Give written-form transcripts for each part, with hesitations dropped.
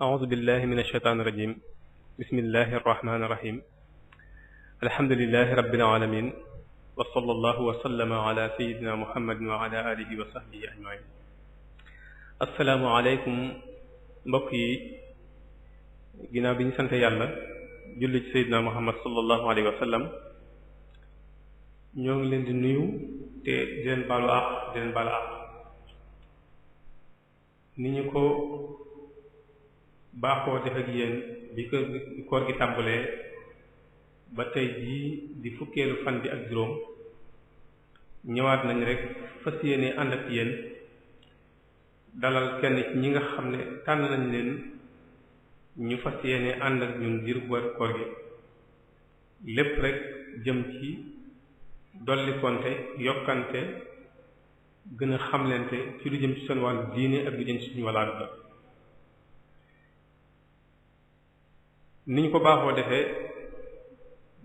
a'uuzu billahi mina shaytaani rajiim bismillahi rahmaani rahiim alhamdulillahi rabbil aalamiin wa sallallahu wa sallama ala sayyidina muhammadin wa ala alihi wa sahbihi ajma'iin. assalaamu aleykum mbokk yi, ginnaaw bi ñu sant yàlla julli ci sayyidina muhammad sallallahu alayhi wa sallam, ñoo ngi leen di nuyu te di leen baalu àq di leen baalu àq ni ñu ko baaxoo def ak yéen bi koor gi tàmbalee ba tey jii di fukkeelu fan bi ak juróom, ñëwaat nañ rek fas yéene ànd ak yéen dalal kenn ci ñi nga xam ne tànn nañ leen ñu fas yéene ànd ak ñun diiru koor gi, lépp rek jëm ci dolli konte yokkante gën a xamlente ci lu jëm ci seen wàllu diine ak lu jëm ci suñu wàllu àdduna. ni ñu ko baaxoo defee,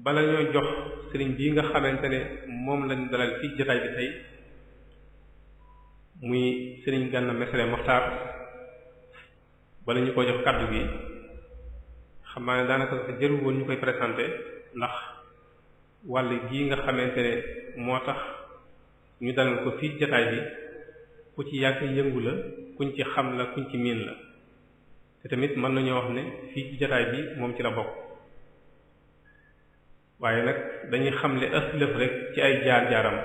bala ñoo jox sëriñ bii nga xamante ne moom lañ dalal fii jotaay bi tey muy sëriñ Gana Messere Mokhtar, bala ñu ko jox kàddu gi, xam naa ne daanaka jërul woon ñu koy présenté ndax wàll gii nga xamante ne moo tax ñu dalal ko fii jotaay bi ku ci yàgg yëngu la, kuñ ci xam la, kuñ ci miin la, te tamit mën nañoo wax ne fii ci jotaay bi moom ci la bokk. waaye nag dañuy xamle aslëf rek ci ay jaar-jaaram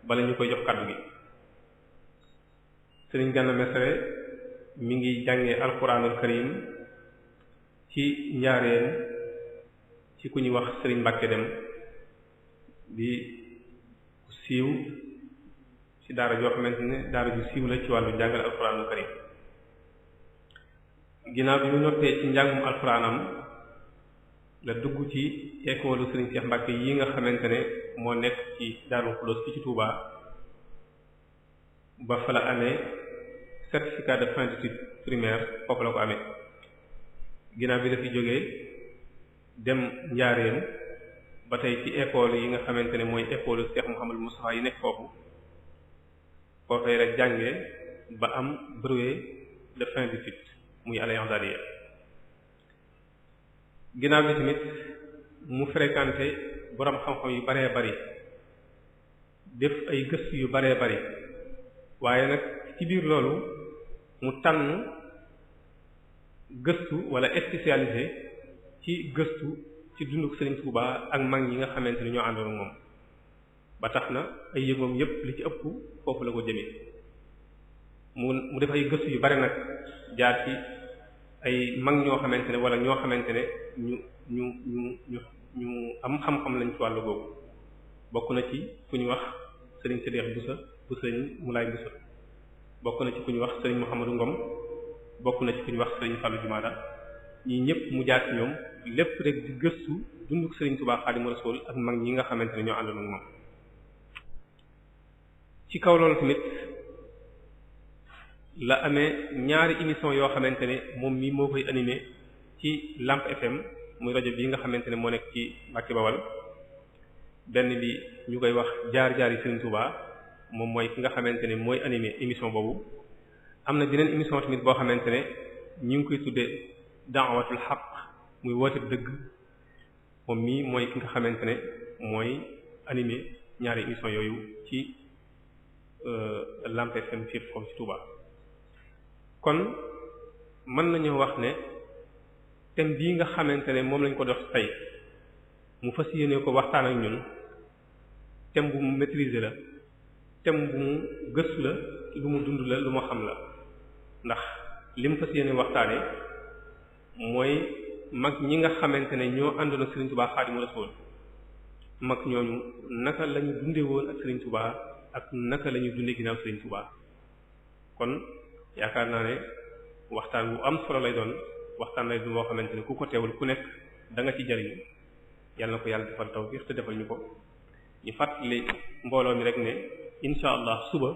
bala ñu koy jox kàddu gi. sëriñ Gana Messere mi ngi jàngee alquranul karim ci njaareen ci ku ñuy wax sëriñ Mbàkke Dem di siiw ci daara joo xamante ne daara ju siiw la ci wàllu jàngale alquranul karim. ginnaaw bi mu noppee ci njàngum alxuraanam la dugg ci école Serigne Cheikh Mbacke yi nga xamante ne moo nekk ci Darou Khoudoss fi ci Touba, ba fa la amee certificat de fin d'études primaires, foofu la ko amee. ginnaaw bi la fi jógee dem njaareem ba tey ci école yi nga xamante ne mooy école Cheikh Mouhamadou Moustapha yi nekk foofu, foofee la jàngee ba am brevet de fin d'études muy al-i'dadiyya. ginnaaw bi tamit mu fréquenté borom xam-xam yu baree bari, def ay gëstu yu baree bari, waaye nag ci biir loolu mu tànn gëstu wala spécialisé ci gëstu ci dunduk Serigne Touba ak mag ñi nga xamante ni ñoo àndoon moom, ba tax na ay yëngoom yépp li ci ëpp foofu la ko jëmee. mu def ay gëstu yu bari nag jaar ci ay mag ñoo xamante ne wala ñoo xamante ne ñu am xam-xam lañ ci wàllu googu. bokk na ci ku ñu wax sëriñ Sédhiou Boussa bu sëriñ Moulay Boussa, bokk na ci ku ñu wax sëriñ Mouhamadou Ngom, bokk na ci ku ñu wax sëriñ Fallou Jumaada. ñii ñëpp mu jaar ci ñoom, lépp rek di gëstu dunduk sëriñ Touba Xaadimu Rasuul ak mag ñi nga xamante ne ñoo àndoon ak moom. ci kaw loolu tamit la amee ñaari émission yoo xamante ne moom mii moo koy animé ci Lamp FM, muy rajo bii nga xamante ne moo nekk ci Mbàkke Bawal. benn bi ñu koy wax jaar-jaari Serigne Touba, moom mooy ki nga xamante ne mooy animé émission boobu. am na beneen émission tamit boo xamante ne ñu ngi koy tuddee da'watul haqq, muy woote dëgg. moom mii mooy ki nga xamante ne mooy animé ñaari émission yooyu ci Lamp FM fii foofu ci Touba. kon mën nañu wax ne thème bii nga xamante ne moom lañ ko dox tey mu fas yéene ko waxtaan ak ñun, thème bu mu maîtriser la, thème bu mu gëstu la, lu mu dund la, lu mu xam la. ndax li mu fas yéene waxtaane mooy mag ñi nga xamante ne ñoo àndoon ak Serigne Touba Xaadimu Rasuul. mag ñooñu naka la ñu dunde woon ak Serigne Touba ak naka la ñu dunde ginnaaw Serigne Touba. kon yaakaar naa ne waxtaan bu am solo lay doon, waxtaan lay doon boo xamante ne ku ko teewul ku nekk da nga ci jariñu. yàlla na ko yàlla defal tawfiq te defal ñu ko. ñu fàttali mbooloo mi rek ne insha allah suba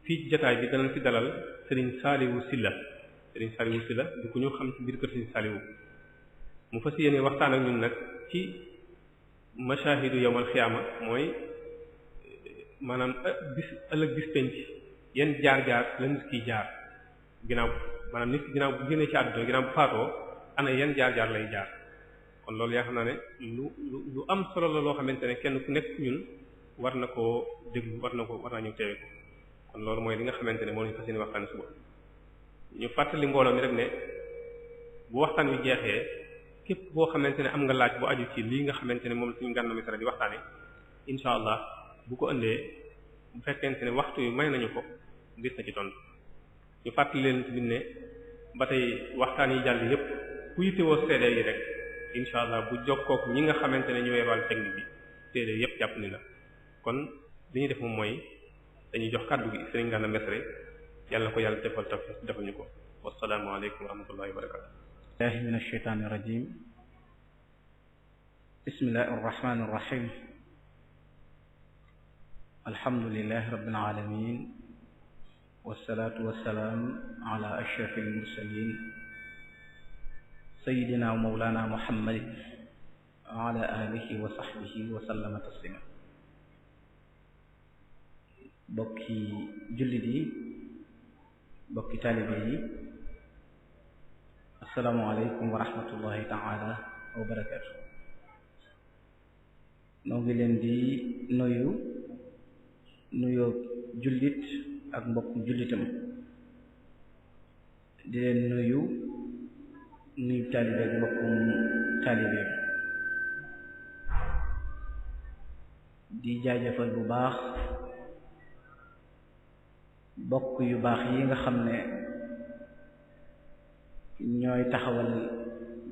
fii ci jotaay bi danañ ci dalal Serigne Saliou Sylla. Serigne Saliou Sylla di ko ñu xam ci biir kër Serigne Saliou, mu fas yéene waxtaan ak ñun nag ci mashahidu yawmal xiyaama, mooy maanaam bis ëllëg bis penc yan jaar-jaar la nit kiy jaar ginnaaw maanaam nit ki ginnaaw bu génnee ci àdduna ginnaaw bu faatoo ana yan jaar-jaar lay jaar kon loolu yaakaar naa ne lu am solo la loo xamante ne kenn ku nekk ñun war na koo déglu war naa ñëw teewe ko kon loolu mooy li nga xamante ne moo ñu fas yéene waxtaan suba ñu fàttali mbooloo mi rek ne bu waxtaan wi jeexee képp boo xamante ne am nga laaj bu aju ci lii nga xamante ne moom suñu Gana Messere di waxtaane insha allah bu ko ëndee bu fekkente ne waxtu wi may nañu ko gis na ci tontu ñu fàttali leen tamit ne ba tey waxtaan yi jàll yépp ku yittewoo CD yi rek insha allah bu jokkook ñi nga xamante ne ñooy wàllu technique bi CD yépp jàpp ni la kon li ñuy def moom mooy dañuy jox kàddu gi Serigne Gana Messere yàlla ko yàlla defal ñu ko wassalaamu aleykum wa rahmatullahi wa barakatuh billahi minash shaytanir rajim bismillahir rahmanir rahim alhamdulillahi rabbil alamin wassalatu wassalamu ala ashrafil mursalin sayyidina wa mawlana muhammadin wa ala alihi wa sahbihi wa sallama taslima bokki jullit yi bokki taalibe yi assalaamu alaykum wa rahmatullahi ta'ala wa barakatuh noo ngi leen di nuyoo jullit ak mbokku jullitam di leen nuyu taalibe ak mbokkum taalibe di jaajëfal bu baax bokk yu baax yi nga xam ne ñooy taxawal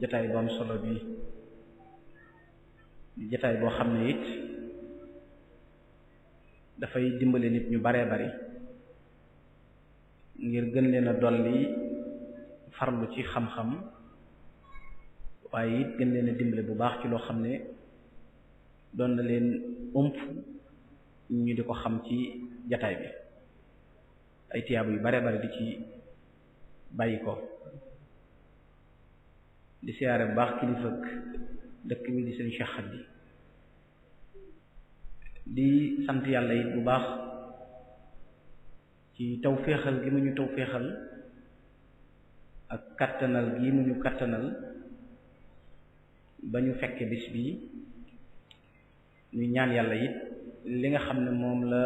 jataay bu am solo bi di jataay boo xam ne it dafay dimbale nit ñu baree bari ngir gën leen a dolli farlu ci xam-xam waaye it gën leen a dimbale bu baax ci loo xam ne doon na leen ëmp ñu di ko xam ci jataay bi ay tiyaabu yu bare bare di ci bàyyi ko di siyaare bu baax kilifa dëkk bi di seen Cheikh Khady di sant yàlla it bu baax ci tawféexal gi mu ñu tawféexal ak kattanal gi mu ñu kattanal ba ñu fekke bis bi ñu ñaan yàlla it li nga xam ne moom la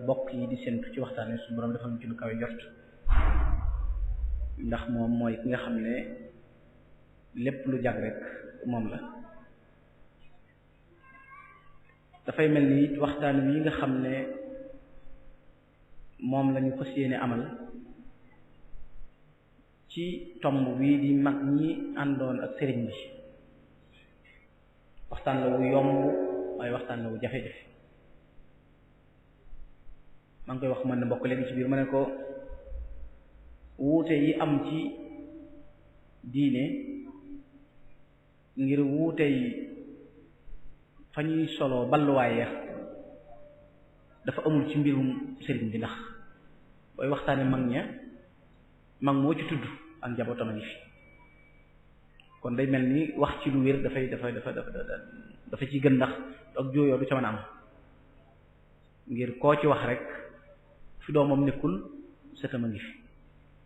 bokk yi di séntu ci waxtaan wi suñu borom dafa ñu ci lu kawe jort ndax moom mooy ki nga xam ne lépp lu jag rek moom la dafay mel ni it waxtaan wi nga xam ne moom lañu fas yéene amal ci tomb bii di mag ñi àndoon ak sëriñ bi waxtaan la wu yomb waaye waxtaan la wu jafe-jafe maa ngi koy wax man ne mbokk léegi ci biir ma ne ko wuute yi am ci diine ngir wuute yi fa ñuy solo balluwaaye dafa amul ci mbirum sëriñ bi ndax booy waxtaane mag moo ci tudd ak njabootam a ngi fi kon day mel ni wax ci lu wér dafa ci gën ndax ak jooyoo du ca mën a am ngir koo ci wax rek fi doomam nekkul sëtam a ngi fi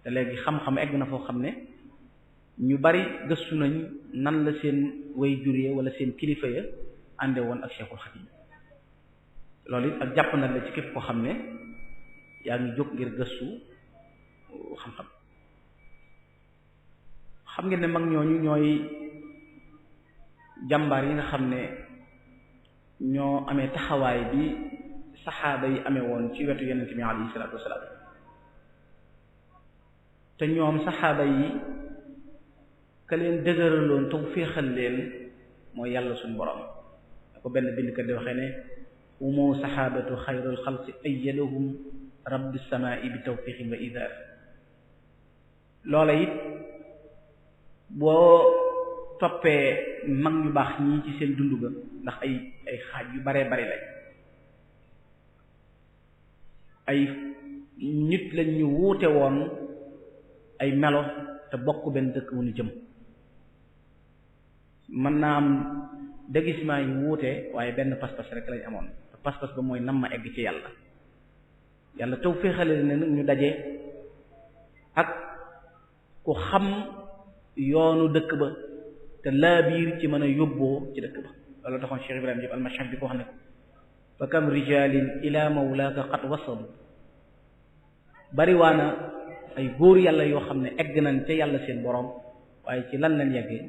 te léegi xam-xam egg na foo xam ne ñu bari gëstu nañ nan la seen way juree wala seen kilifa ya ànde woon ak Cheikhul Khadim loolu it ak jàpp na la ci képp koo xam ne yaa ngi jóg ngir gëstu xam-xam xam ngeen ne mag ñooñu ñooy jàmbaar yi nga xam ne ñoo amee taxawaay bi saxaaba yi amee woon ci wetu yonent bi alayhi salaatu wasalaam te ñoom saxaaba yi ka leen dëgëraloon taw féexal leen mooy yàlla suñu borom da ko benn bindkat di waxee ne umu saxaabatu xayrul xalqi ayyadahum rabbi samaa'i bi tawfiqin wa idaar loola it boo toppee mag ñu baax ñii ci seen dundu ga ndax ay xaaj yu baree bari lañ ay nit lañ ñu wuute woon ay melo te bokk benn dëkk wu ñu jëm mën naa am déguisement yi wuute waaye benn pas-pas rek lañ amoon te pas-pas ba mooy nam ma egg ci yàlla taw féexale ne nag ñu daje ak ku xam yoonu dëkk ba te laa biir ci mën a yóbboo ci dëkk ba loolu taxoon Cheikh Ibrahima Diop al-Mashhad bi ko wax ne ko fa kam rijalin ila mawlaaka qad wasalu bariwaana ay góor yàlla yoo xam ne egg nañ ca yàlla seen borom waaye ci lan lañ yeggee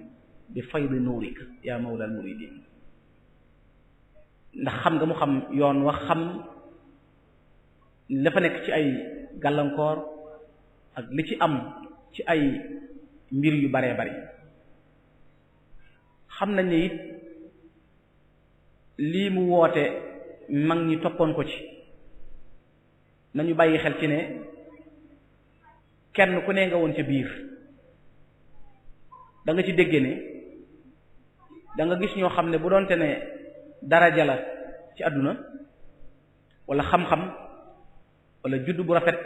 bi faydi nuurika yaa mawla al muridin ndax xam nga mu xam yoon wax xam dafa nekk ci ay gàllankoor ak li ci am ci ay mbir yu baree bari xam nañ ne it lii mu woote mag ñi toppoon ko ci nañu bàyyi xel ci ne kenn ku ne nga woon ca biir da nga ci dégge ne da nga gis ñoo xam ne bu doonte ne daraja la ci àdduna wala xam-xam wala juddu bu rafet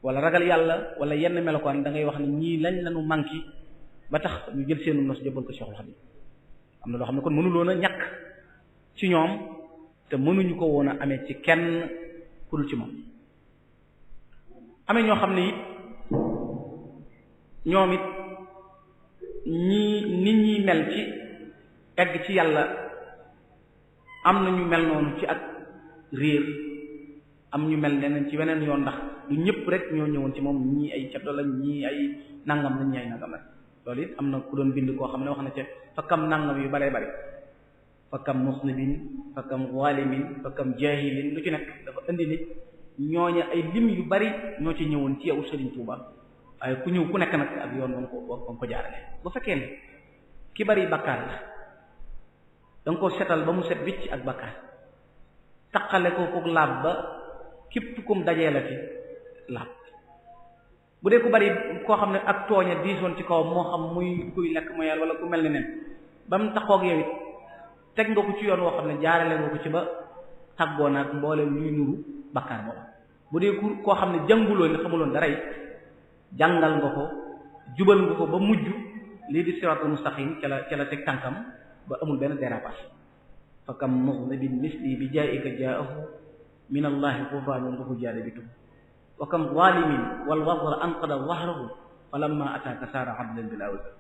wala ragal yàlla wala yenn melokaan da ngay wax ne ñii lañ lañu manqué ba tax ñu jël seenu nos jëbbal ko Cheikhul Khadim am na loo xam ne kon mënuloon a ñàkk ci ñoom te mënuñu ko woon a amee ci kenn ku dul ci moom amee ñoo xam ne it ñoom it nit ñi mel ci egg ci yàlla am na ñu mel noonu ci ak réer am ñu mel neneen ci weneen yoon ndax du ñëpp rek ñoo ñëwoon ci moom ñii ay caddo lañ ñii ay nangam lañ ñii ay nangam lañ loolu it am na ku doon bind koo xam ne wax na ca fakkam nangam yu baree bari fakkam muslimin fakkam walimin fakkam jahilin lu ci nekk dafa indi nit ñooña ay lim yu bari ñoo ci ñëwoon ci yow Serigne Touba waaye ku ñëw ku nekk nag ak yoon ba ko jaarale bu fekkee ne ki bari bakkaar la da nga ko setal ba mu set wicc ak bakkaar taqale ko kook laab ba képp kum dajee la fi laab bu dee ku bari koo xam ne ak tooña diisoon ci kawam moo xam muy kuy lekk moyal wala ku mel ne nen ba mu taxoog yow it teg nga ko ci yoon woo xam ne jaarale nga ko ci ba tàggoo naag mboolem luy nuru bakkaar boobu bu dee koo xam ne jànguloo ne xamuloon dara it jàngal nga ko jubal nga ko ba mujj lii di siratul mustaqim ca la teg tànkam ba amul benn dérapage fa kam mughnibin misli bi jaa'ika jaa'ahu min allahi ghufranun lahu jaalibitu wa kam zalimin wal wazra anqada dhahrahu falamma ataaka saara adlan bila wazr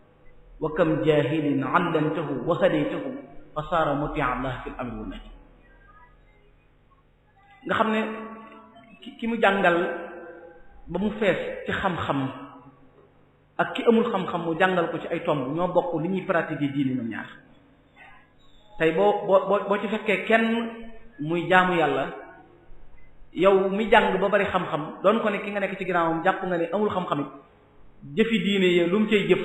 wa kam jahilin allamtahu wa hadaytahu fa saara muti'a allah fil amri wa nahy nga xam ne ki mu jàngal ba mu fees ci xam-xam ak ki amul xam-xam mu jàngal ko ci ay tomb ñoo bokk li ñuy pratiquer diini ñoom ñaar tey boo ci fekkee kenn muy jaamu yàlla yow mi jàng ba bari xam-xam doon ko ne ki nga nekk ci ginnaawam jàpp nga ne amul xam-xam it jëfi diine yi lu mu cay jëf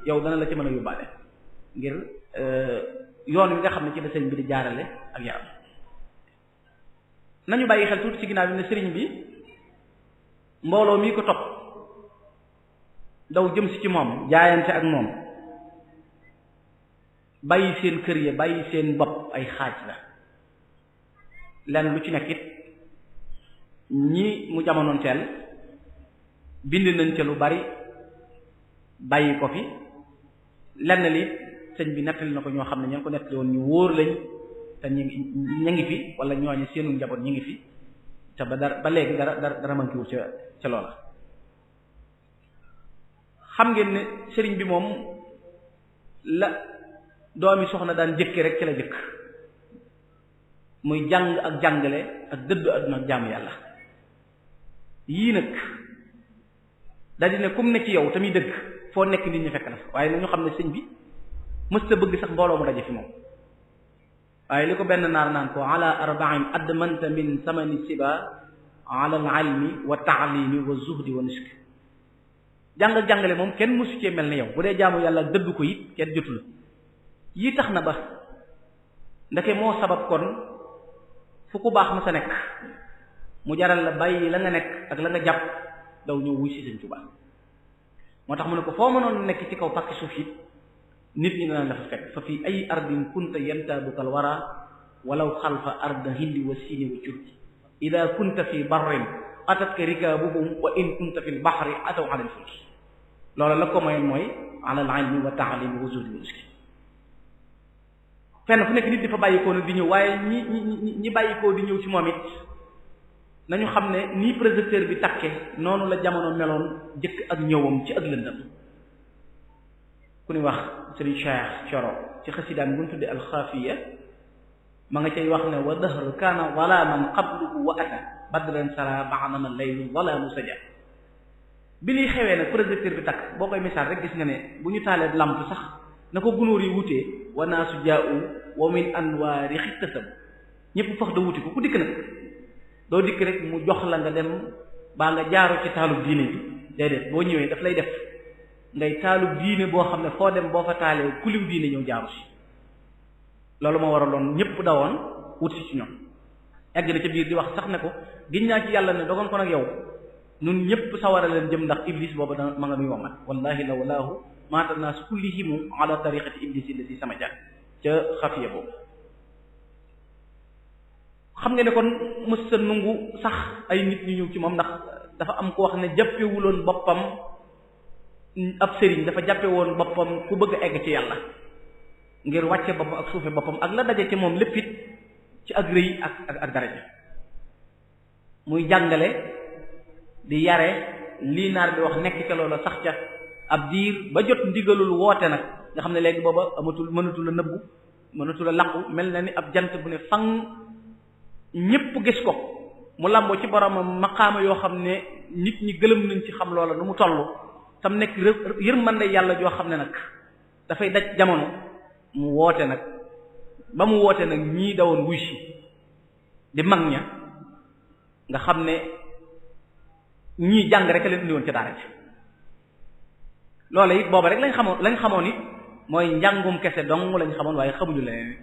yow dana la ci mën a yóbbaale ngir yoon wi nga xam ne ci la sëriñ bi di jaarale ak yaram nañu bàyyi xel tuuti ci ginnaaw bi ne sëriñ bi mbooloo mii ko topp daw jëm si ci moom jaayante ak moom bàyyi seen kër ya bàyyi seen bopp ay xaaj la lenn lu ci nekk it ñi mu jamonoon teel bind nañ ca lu bari bàyyi ko fi lenn li sëñ bi nettali na ko ñoo xam ne ña ko nettali woon ñu wóor lañ te ña ngi fi wala ñooñu seenu njaboot ñi ngi fi te ba léegi dara mankiwul ca loola xam ngeen ne sëriñ bi moom la doomi soxna daan jëkke rek ci la jëkk muy jàng ak jàngale ak dëddu àdduna ak jaamu yàlla yii nag daldi ne kum ne ci yow tamit dëgg foo nekk nit ñi fekk la waaye nañu xam ne sëñ bi mësta bëgg sax mbooloo mu daje fi moom waaye li ko benn naar naan ko ala arba'in admanta min samani siba ala al ilmi wa ta'limi wa zuhdi wa nusk jàng ak jàngale moom kenn mësu cee mel ne yow bu dee jaamu yàlla dëddu ko it kenn jotu la yii tax na ba ndeke moo sabab kon fu ku baax ma sa nekk mu jaral la bàyyi la nga nekk ak la nga jàpp daw ñëw wuy si Sëriñ Tuubaa moo tax mu ne ko foo mënoon nekk ci kaw pàkki suuf yi nit ñi dana la fa fekk fa fii ay ardin kunta yantabukal wara walaw xalfa arda hindi wa siini wa curki ida kunta fi barrin atatka rikabuhum wa in kunta fi lbahri ataw ala lfulki loola la ko mayoon mooy ala al ilmi wa ta'limi wa zuhdi wa nuski fenn fu nekk nit dafa bàyyikoo nag di ñëw waaye ñi bàyyikoo di ñëw ci moom it nañu xam ne nii projecteur bi takke noonu la jamono meloon jëkk ak ñëwam ci ak lëndam ku ni wax Serigne Cheikh Thioro ci xasidaam bu ñu tuddee alxaafiya ma nga cay wax ne wa dahr kaana zalaman qabluhu wa ata badran sara ba'dama laylu zalamu saja bi liy xewee nag projecteur bi takk boo koy misaal rek gis nga ne bu ñu taalee lamp sax na ko gunóor yi wutee wa naasu jaa'u wa min anwaari xittasam ñëpp fax da wuti ko ku dikk nag doo dikk rek mu jox la nga dem baa nga jaaro ci taalub diine bi déedéet boo ñëwee daf lay def ngay taalub diine boo xam ne foo dem boo fa taalee kuliw diine ñëw jaaru si loolu moo waraloon ñëpp dawoon wut si ci ñoom egg na ca biir di wax sax ne ko giñ naa ci yàlla ne dogoon ko nag yow nun ñëpp sawara leen jëm ndax iblis boobu da ma nga nuy womat wallahi lawlaahu maata naas kullihimu ala tariqati iblis allati sama jàng ca xafiya boobu xam nga ne kon mës sa nungu sax ay nit ñu ñëw ci moom ndax dafa am ko wax ne jàppewuloon boppam ab sëriñ dafa jàppe woon boppam ku bëgg a egg ci yàlla ngir wàcce boppam ak suufe boppam ak la daje ci moom lépp it ci ak rëy ak daraja muy jàngale di yare lii naar bi wax nekk ca loola sax ca ab diir ba jot ndigalul woote nag nga xam ne léegi booba mënatul a nëbbu mënatul a laqu mel na ni ab jant bu ne fang ñépp gis ko mu làmboo ci boromam maqaama yoo xam ne nit ñi gëlëm nañ ci xam loola nu mu toll tam nekk yërmande yàlla joo xam ne nag dafay daj jamono mu woote nag ba mu woote nag ñii dawoon wuy si di mag ña nga xam ne ñii jàng rek a leen indi woon ca daara ci loola it booba rek lañ xamoon it mooy njàngum kese dong lañ xamoon waaye xamuñu leneen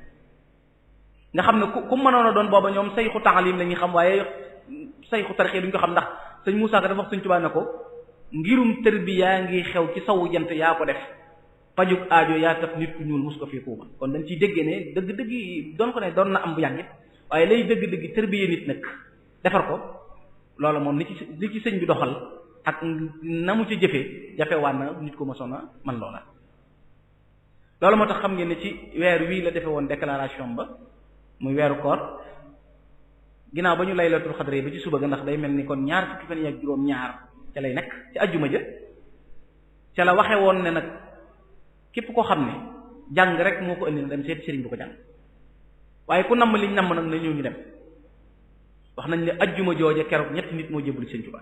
nga xam ne ku mënoon a doon booba ñoom sayxu taalim la ñuy xam waaye sayxu tarixee duñ ko xam ndax sëñ Moussa Ka dafa wax sëñ Tuubaa ne ko ngirum tërbiya ngi xew ci sawu jant yaa ko def pajuk aajo yaa tax nit ku ñuul mus ko fii xuuma kon dañ ciy déggee ne dëgg-dëgg doon ko ne doon na am bu yàggit waaye lay dëgg-dëgg tërbiya nit nag defar ko loolu moom li ci sëñ bi doxal ak na mu ci jëfee jafewaan na nit ko mosoon a man loola loolu moo tax xam ngeen ne ci weer wii la defe woon déclaration ba muy weeru koor ginnaaw ba ñu laylatul xadri ba ci suba ga ndax day mel ni kon ñaar fukki fan ak juróom ñaar ca lay nekk ci ajjuma ja ca la waxe woon ne nag képp koo xam ne jàng rek moo ko indi na dem seeti sëriñ bu ko jàng waaye ku namm liñ namm nag na ñëw ñu dem wax nañ ne ajjuma jooja keroog ñetti nit moo jébbalu Sëriñ Tuubaa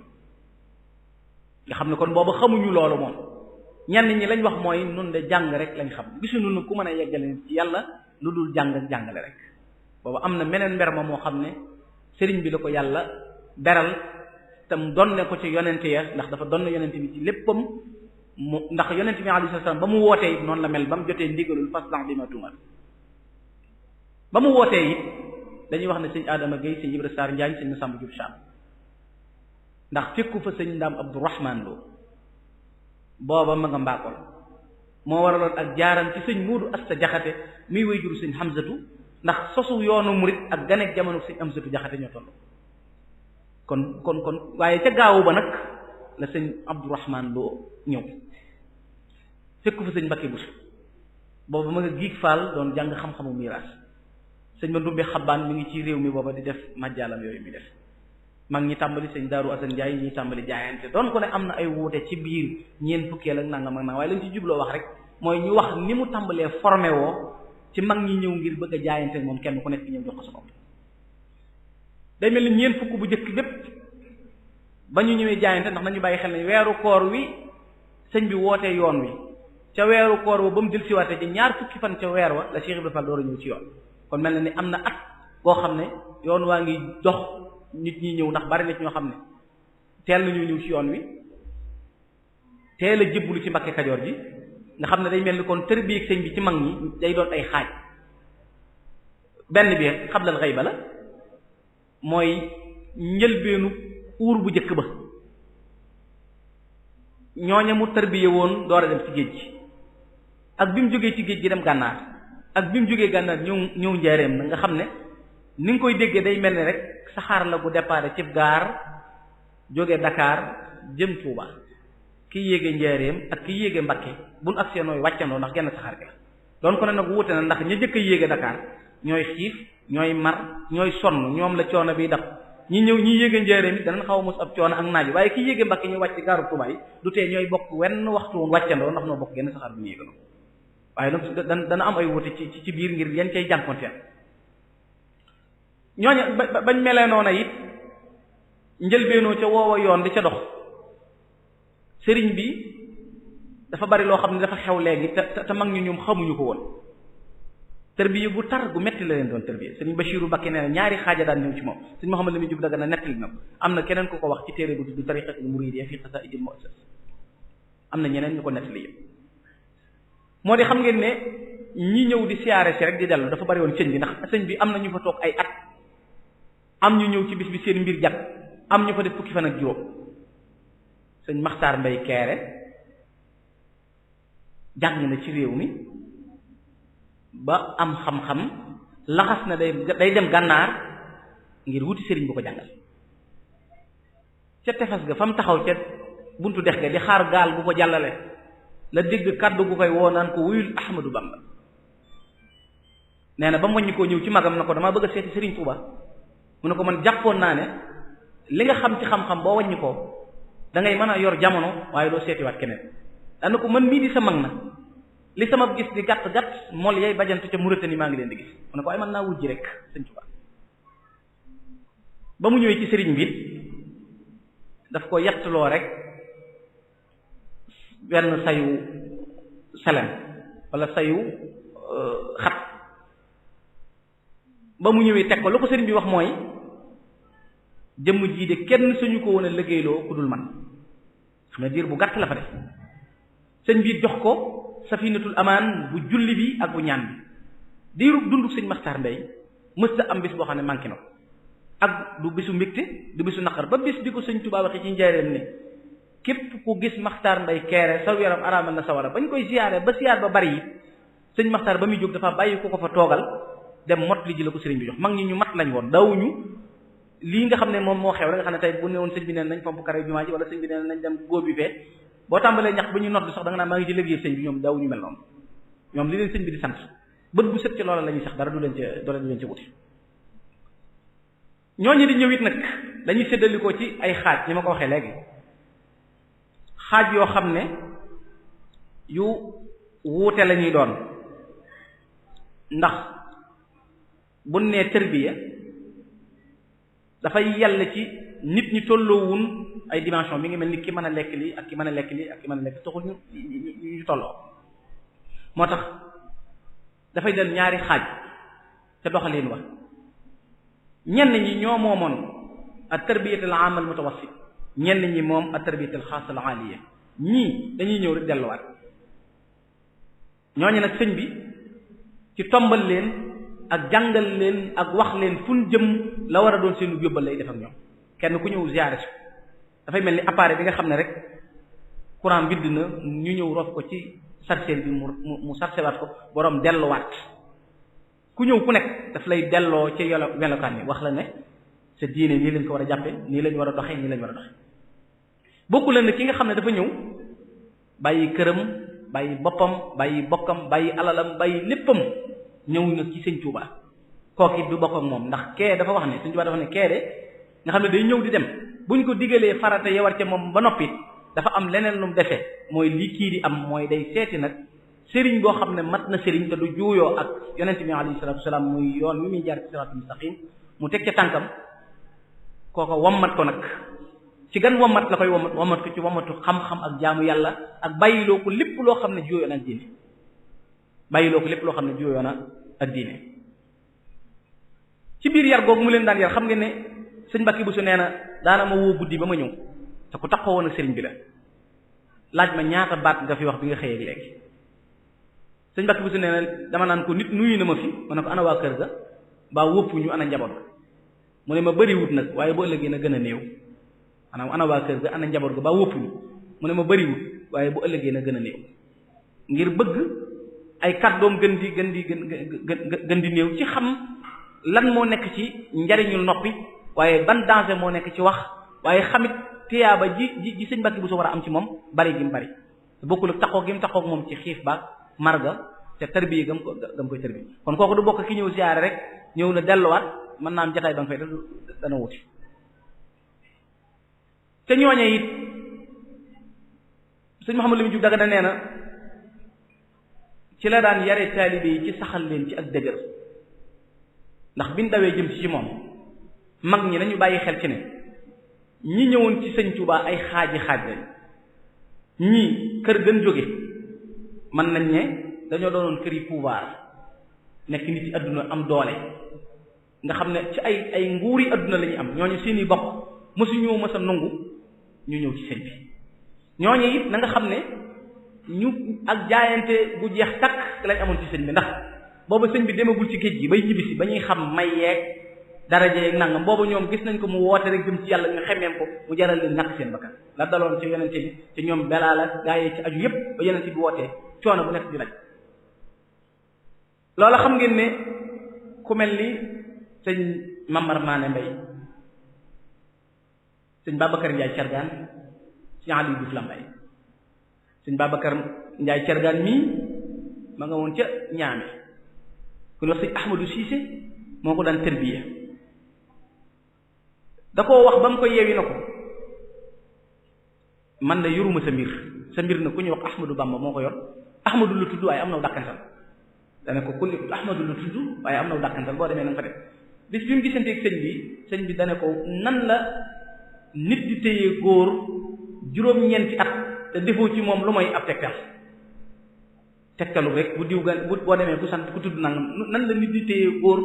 nga xam ne kon booba xamuñu loolu moom ñenn ñi lañ wax mooy nun de jàng rek lañ xam gisuñu nu ku mën a yeggale ci yàlla lu dul jàng ak jàngale rek booba am na meneen mber ma moo xam ne sëriñ bi la ko yàlla beral tam donne ko ci yonente ya ndax dafa donne yonente bi ci léppam mu ndax yonente bi alayhi salaam ba mu wootee it noonu la mel ba mu jotee ndigalul faslan bi ma tuumal ba mu wootee it dañuy wax ne sëñ Adama Gueye sëñ Ibra Sarr Njaañ sëñ Masamba Diop Sam ndax fekku fa sëñ Ndaam Abdourahman Lo booba ma nga mbaakol moo waraloon ak jaaram ci sëñ Muudu Asta Jaxate muy way juru sëñ Hamzatu ndax sosu yoonu murit ak ganeek jamono sëñ Hamzatu Jaxate ñoo toll kon waaye ca gaawu ba nag la sëñ Abdourahman Lo ñëw fekku fa sëñ Mbakke Buso booba ma nga giig faal doon jàng xam-xamu miraas sëñ ma ndumbe xabbaan mi ngi ci réew mi booba di def majjaalam yooyu mi def mag ñi tàmbali sëñ Daaru Asan Njaay ñi tàmbali jaayante doon ko ne am na ay wuute ci biir ñeent fukkeel ak nangam ak nangam waaye lañ ci jubloo wax rek mooy ñu wax ni mu tàmbalee formé woo ci mag ñi ñëw ngir bëgg a jaayante moom kenn ku nekk ñëw jox ko sa bopp day mel ni ñeent fukk bu njëkk lépp ba ñu ñëwee jaayante ndax nañu bàyyi xel ne weeru koor wi sëñ bi wootee yoon wi ca weeru koor wa ba mu jël siwaate ji ñaar fukki fan ca weer wa la Cheikh Ibrahima Fall door a ñëw ci yoon kon mel na ni am na at boo xam ne yoon waa ngi dox nit ñi ñëw ndax bari na ci ñoo xam ne teel nañu ñëw ci yoon wi teel a jébbalu ci Mbakke Kajoor ji nga xam ne day mel ni kon tërbiyeek sëñ bi ci mag ñi day doon ay xaaj benn bi xablal xayba la mooy njëlbeenu uur bu njëkk ba ñooña mu tërbiye woon door a dem ci géej gi ak bi mu jógee ci géej gi dem gànnaar ak bi mu jógee gànnaar ñëw njaareem na nga xam ne ni nga koy déggee day mel ni rek saxaar la bu départ ci gaar jóge Dakar jëm Touba ki yéege njaareem ak ki yéege Mbakke buñ agsee nooy wàccandoo ndax genn saxaar gi la doon ko ne nag wuute na ndax ña jëkk a yéege Dakar ñooy xiif ñooy mar ñooy sonn ñoom la coono bi daf ñi ñëw ñi yéege njëreem it danañ xaw a mos ab coono ak naaj waaye ki yéege Mbàkke ñu wàcc gaaru Tuubaa yi du tee ñooy bokk wenn waxtu woon wàccandoo ndax noo bokk genn saxaar bu ñu yéegandoo waaye nag dana am ay wuute ci biir ngir yan cay jànkonteel ñooñu bañ melee noona it njëlbeenoo ca woowa yoon di ca dox sëriñ bi dafa bari loo xam ne dafa xew léegi te mag ñu ñoom xamuñu ko woon tërbiya gu tar gu metti la leen doon tërbiya sëriñ Bachiru Mbakke nee na ñaari xaaja daan ñëw ci moom sëriñ Muhammad Lamin Jóob Dagana nettali na ko am na keneen ku ko wax ci téere bu tudd Tariqatul Muridiyya fi Qasaa'idil Mu'assas am na ñeneen ñu ko nettali yëpp moo di xam ngeen ne ñi ñëw di siyaare si rek di dellu dafa bari woon sëñ bi ndax sëñ bi am na ñu fa toog ay at am ñu ñëw ci bis bi seen mbir jàpp am ñu fa def fukki fan ak juróom sëñ Maxtaar Mbay Keere jàng na ci réew mi ba am xam-xam laxas na day dem gànnaar ngir wuti sëriñ bu ko jàngal ca tefes ga fa mu taxaw ca buntu dex ga di xaar gaal bu ko jàllale la dégg kàddu gu koy woo naan ko wuyul Ahmadu Bamba nee na ba mu wàññi koo ñëw ci magam na ko damaa bëgg a seeti sëriñ Tuuba mu ne ko man jàppoon naa ne li nga xam ci xam-xam boo wàññi ko da ngay mën a yor jamono waaye doo seetiwaat keneen dana ko man mii di sa mag na li sama gis di gàtt gàtt mool yay bajantu ca Mauritanie maa ngi leen di gis mu ne ko waaye mën naa wujji rek sëñ Tuubaa ba mu ñëwee ci sëriñ bi daf ko yettloo rek benn sayu selem wala sayu xat ba mu ñëwee teg ko lu ko sëriñ bi wax mooy jëmm jii de kenn suñu ko woon a liggéeyloo ku dul man xam ne diir bu gàtt la fa def sëñ bi jox ko safinatul amaan bu julli bi ak bu ñaan bi diirub dunduk sëñ Maxtaar Mbay mësta am bis boo xam ne manqué na ko ak du bisu mbégte du bisu naqar ba bis bi ko sëñ Tuubaa waxee ci njaareem ne képp ku gis Maxtaar Mbay Keere sa yaram araamal na sawara bañ koy siyaare ba siyaar ba bari yi sëñ Maxtaar ba muy jóg dafa bàyyi ku ko fa toogal dem mot li ji la ko sëriñ bi jox mag ñi ñu mat lañ woon daawuñu lii nga xam ne moom moo xew rek nga xam ne tey bu ne woon sëñ bi neen nañ pomp kare jumaa ji wala sëñ bi neen nañ dem góob bi fee boo tàmbalee ñax ba ñu nodd sax da nga naan maa ngi ci liggéey sëñ bi ñoom daawuñu mel noonu ñoom li leen sëñ bi di sant bët bu set ci loola la ñuy sax dara du leen ca wuti ñooñu di ñëw it nag dañuy séddalikoo ci ay xaaj ni ma ko waxee léegi xaaj yoo xam ne yu wuute la ñuy doon ndax bu nee tërbiya dafay yàlla ci nit ñi tolloowun ay dimension mi ngi mel ni ki mën a lekk lii ak ki mën a lekk lii ak ki mën a lekk taxul ñu tolloo moo tax dafay del ñaari xaaj ca doxalin wa ñenn ñi ñoo moomoon at tarbiyatul aam al mutawassit ñenn ñi moom at tarbiyatul xaas al aaliya ñii dañuy ñëw rek delluwaat ñooñu nag sëñ bi ci tombal leen ak jàngal leen ak wax leen fu ñu jëm la war a doon seenu yóbbal lay def ak ñoom kenn ku ñëw ziyaare si dafay mel ni appareil bi nga xam ne rek courant bidd na ñu ñëw rof ko ci chargeur bi mu chargé-waat ko borom delluwaat ku ñëw ku nekk daf lay delloo ci yolo melokaan yi wax la ne sa diine nii lañ ko war a jàppe nii lañ war a doxe nii lañ war a doxe bokku la ne ki nga xam ne dafa ñëw bàyyi këram bàyyi boppam bàyyi bokkam bàyyi alalam bàyyi léppam ñëw na ci sëñ Tuubaa kooku it du bokk ak moom ndax kee dafa wax ne sëñ Tuubaa dafa ne kee de nga xam ne day ñëw di dem buñ ko digalee farata ya war ca moom ba noppi dafa am leneen lu mu defee mooy li kii di am mooy day seeti nag sëriñ boo xam ne mat na sëriñ te du juuyoo ak yonent bi alayhi salaatu wasalaam muy yoon mi muy jaar ci siraatul mustaqim mu teg ca tànkam kooko wommat ko nag ci gan wommat la koy wommat ko ci wommatu xam-xam ak jaamu yàlla ak bàyyiloo ko lépp loo xam ne juuyoo na ak diine bàyyiloo ko lépp loo xam ne juuyoo na ak diine ci biir yar googu mu leen daan yar xam ngeen ne sëñ Mbàkke Buso nee na daana ma woo guddi ba ma ñëw te ku taxawoon ak sëriñ bi la laaj ma ñaata baat nga fi wax bi nga xëyee léegi sëñ Mbàkke Buso nee na dama naan ko nit nuyu na ma fi ma ne ko ana waa kër ga baa wóppuñu ana njaboot ga mu ne ma bëriwut nag waaye bu ëllëgee na gën a néew maanaam ana waa kër ga ana njaboot ga baa wóppuñu mu ne ma bëriwut waaye bu ëllëgee na gën a néew ngir bëgg ay kàddoom gën di néew ci xam lan moo nekk ci njariñul noppi waaye ban danger moo nekk ci wax waaye xamit tiyaaba ji sëñ Mbàkke Buso war a am ci moom bari gi mu bari bokkul ak taxoo gi mu taxoo moom ci xiif baag marga te tarbiya gam koy tarbiya kon kooku du bokk ki ñëw siyaare rek ñëw na delluwaat mën naa am jataay ba nga fay dana wuti te ñooñe it sëñ Mouhamadou Lamine Diouf Dagana nee na ci la daan yare taalibe yi ci saxal leen ci ak dëgër ndax biñ dawee jëm ci moom mag ñi nañu bàyyi xel ci ne ñi ñëwoon ci sëñ Touba ay xaaji xaaj lañ ñii kër gën jóge mën nañ ne dañoo doonoon kër yi pouvoir nekk nit ci àdduna am doole nga xam ne ci ay nguuri àdduna la ñuy am ñooñu seeni bokk mësuñoo mës a nangu ñu ñëw ci sëñ bi ñooñu it na nga xam ne ñu ak jaayante bu jeex takk lañ amoon ci sëñ bi ndax booba sëñ bi demagul ci géej gi bay ñibbisi ba ñuy xam may yeeg daraje yeeg nangam booba ñoom gis nañ ko mu woote rek jëm ci yàlla ñu xemmeem ko mu jaral leen ñàkk seen bakkan la daloon ci yonente bi ci ñoom Belaal ak gaa yi ci aju yépp ba yonente bi wootee coono bu nekk di laj loola xam ngeen ne ku mel ni sëñ Mamar Maane Mbay sëñ Babacar Ndiaye Cargaan sëñ Aliou Diouf Lambaye sëñ Babacar Ndiaye Cargaan mii ma nga woon ca ñaame ku ñu wax sëñ Ahmadou Cissé moo ko daan tërbiya da koo wax ba mu ko yeewi na ko man na yoruma sa mbir na ku ñuy wax Ahmadou Bamba moo ko yor Ahmadou la tudd waaye am na dàkkantal dana ko kulli Ahmadou la tudd waaye am na dàkkantal boo demee na nga fa def bis bi mu gisanteeg sëñ bi dana ko nan la nit di téye góor juróom-ñeenti at te defoo ci moom lu mooy ab tegtalu rek bu diw gan boo demee ku sant ku tudd nangam nan la nit di téye góor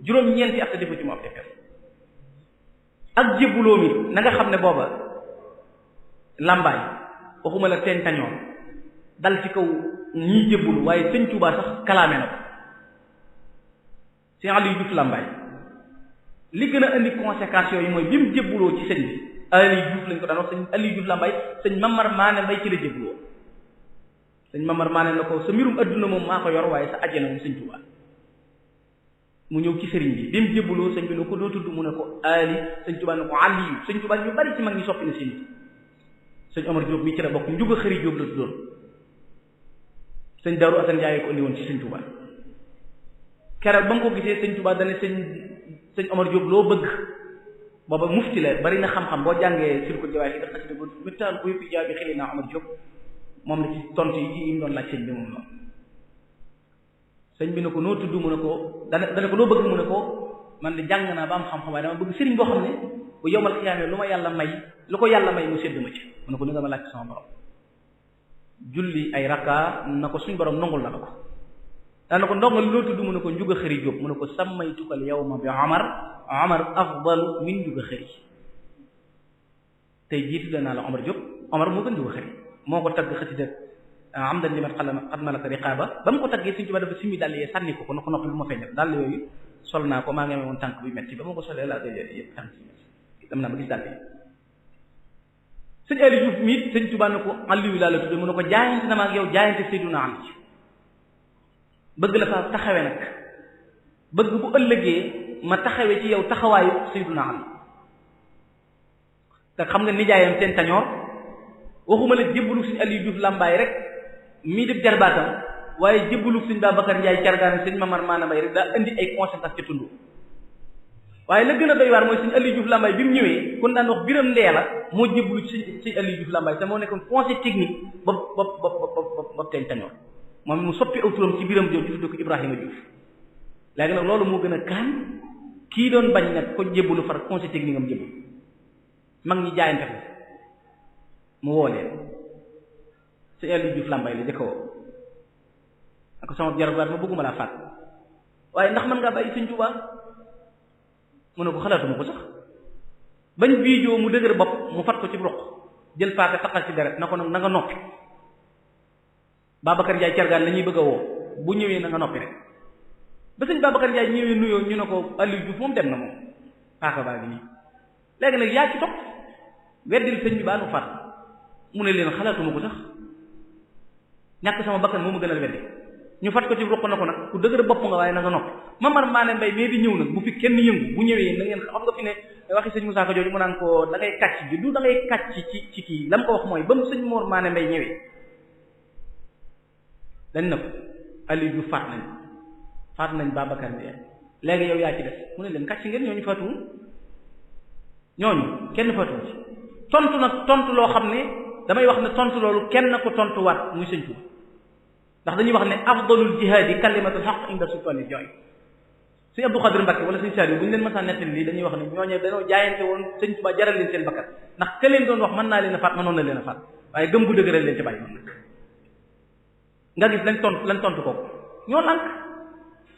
juróom-ñeenti at te defoo ci moom ab tegtal ak jébbuloo mi na nga xam ne booba làmbaay waxuma la teen tañoon dal ci kaw ñii jébbulu waaye sëñ Tuubaa sax kalaame na ko sëñ Aliou Diouf làmbaay li gën a indi conséquences yooyu mooy bi mu jébbuloo ci sëñ bi Aliou Diouf lañ ko daan wax sëñ Aliou Diouf làmbaay sëñ Mamar Maane Mbay ci la jébbuloo sëñ Mamar Maane na ko sa mbirum adduna moom maa ko yor waaye sa àjjana moom sëñ Tuubaa mu ñëw ci sëriñ bi bi mu jébbuloo sëñ bi ne ko doo tudd mu ne ko Ali sëñ Tuubaa ne ko Aliou sëñ Tuubaa ñu bari ci mag ñi soppi na seen sëñ Omar Diop mi ci la bokk njuga xëri Diop la tuddoon sëñ Daaru Asan Njaay ko indi woon ci sëñ Tuubaa keroog ba mu ko gisee sëñ Tuubaa dane sëñ Omar Diop loo bëgg booba mufti la bari na xam-xam boo jàngee sur ko jawaay yi daf xasida ba mittaan ko yëpp jaabi xëli naa Omar Diop moom la ci tontu yi mu doon laaj sëñ bi moom noonu sëñ bi ne ko noo tudd mu ne ko dana ko loo bëgg mu ne ko man de jàng naa ba am xam-xam waaye dama bëgg sëriñ boo xam ne bu yomal xiyaamee lu ko yàlla may mu sédd ma ci mu ne ko ni nga ma laaj sama borom julli ay rakka na ko suñ borom nongul na la ko dana ko ndongal loo tudd mu ne ko njuga xëri Jóob mu ne ko sammaytukal yawma bi Omar afdalu min njuga xëri tey jiitu danaa la Omar Jóob Omar moo gën njuga xëri moo ko tagg xasida am dañ limat xad malaka riqaaba ba mu ko taggee Sëriñ Tuubaa dafa simmi dàll yee sànni ko na ko noppi bu ma feeñal dàll yooyu sol naa ko maa ngi amee woon tànk bi metti ba ma ko solee laa koy yëpp tànk bi metti dem naa ba gis dàll yi sëñ Aliou Diouf miit Sëriñ Tuubaa ne ko Aliou laa la tudde mu ne ko jaayante na ma ak yow jaayante Seydina Ali bëgg la fa taxawe nag bëgg bu ëllëgee ma taxawe ci yow taxawaayu Seydina Ali te xam nga nijaayam seen tañoor waxuma la jébbalu sëñ Aliou Diouf làmbaay rek mii def jarbaatam waaye jébbalu sëñ Babacar Ndiaye cargaane sëñ Mamar Maana Mbay rek daa indi ay conséquences ci tund waaye la gën a doy waar mooy sëñ Aliou Diouf làmbaay bi mu ñëwee kon daan wax biram ndee la moo jébbalu ci sëñ Aliou Diouf làmbaay te moo nekkoon conseil technique ba teen tañoor moom mu soppi aw turam ci biram Diop tudde ko Ibrahima Diouf léegi nag loolu moo gën a kaan kii doon bañ nag ko jébbalu far conseil technique am jébbalu mag ñi jaayante ko mu woo leen sëñ Aliou Diouf làmbaay la jëkka woo ak sama jarbaat ma bëgguma laa faat waaye ndax mën ngaa bàyyi sëñ Tuubaa mu ne ko xalaatuma ko sax bañ biijoo mu dëgër bopp mu fat ko ci roq jël paaka taqal ci deret na ko nag na nga noppi Babacar Ndiaye cargaan la ñuy bëgg a woo bu ñëwee na nga noppi rek ba sëñ Babacar Ndiaye ñëwee nuyoo ñu ne ko Aliou Diouf moom dem na moom paaka baa ngi nii léegi nag yaa ci topp weddil sëñ bi baa nu faat mu ne leen xalaatuma ko sax ñàkk sama bakkan moo ma gënal weddi ñu fat ko ci ruq na ko nag ku dëgër bopp nga waaye na nga noppi Mamar Maane Mbay mais di ñëw nag bu fi kenn yëngu bu ñëwee na ngeen xam nga fi ne waxi sëñ Moussa Ka jooju mu naan ko da ngay kàcc ji du da ngay kàcc ci kii la mu ko wax mooy ba mu sëñ Mor Maane Mbay ñëwee dañ na ko Aliou Diouf faat nañ Babacar Ndiaye léegi yow yaa ci des mu ne leen kàcc ngeen ñooñu faatuwul ñooñu kenn faatuwul ci tontu nag tontu loo xam ne damay wax ne tontu loolu kenn ko tontuwaat muy Sëñ Tuubaa ndax dañuy wax ne afdalul jihaadi kalimatul haqq inda sultaanil jaa'ir Sëñ Abdou Khadir Mbacké wala Sëñ Saliou bu ñu leen mësaan nettali lii dañuy wax ne ñooñu dañoo jaayante woon Sëñ Tuubaa jaral leen seen bakkat ndax ka leen doon wax mën naa leen a faat mënoon na leen a faat waaye gëm gu dëgëral leen ci bàyyi noonu nag nga gis lañ tontu ko ñoo lànk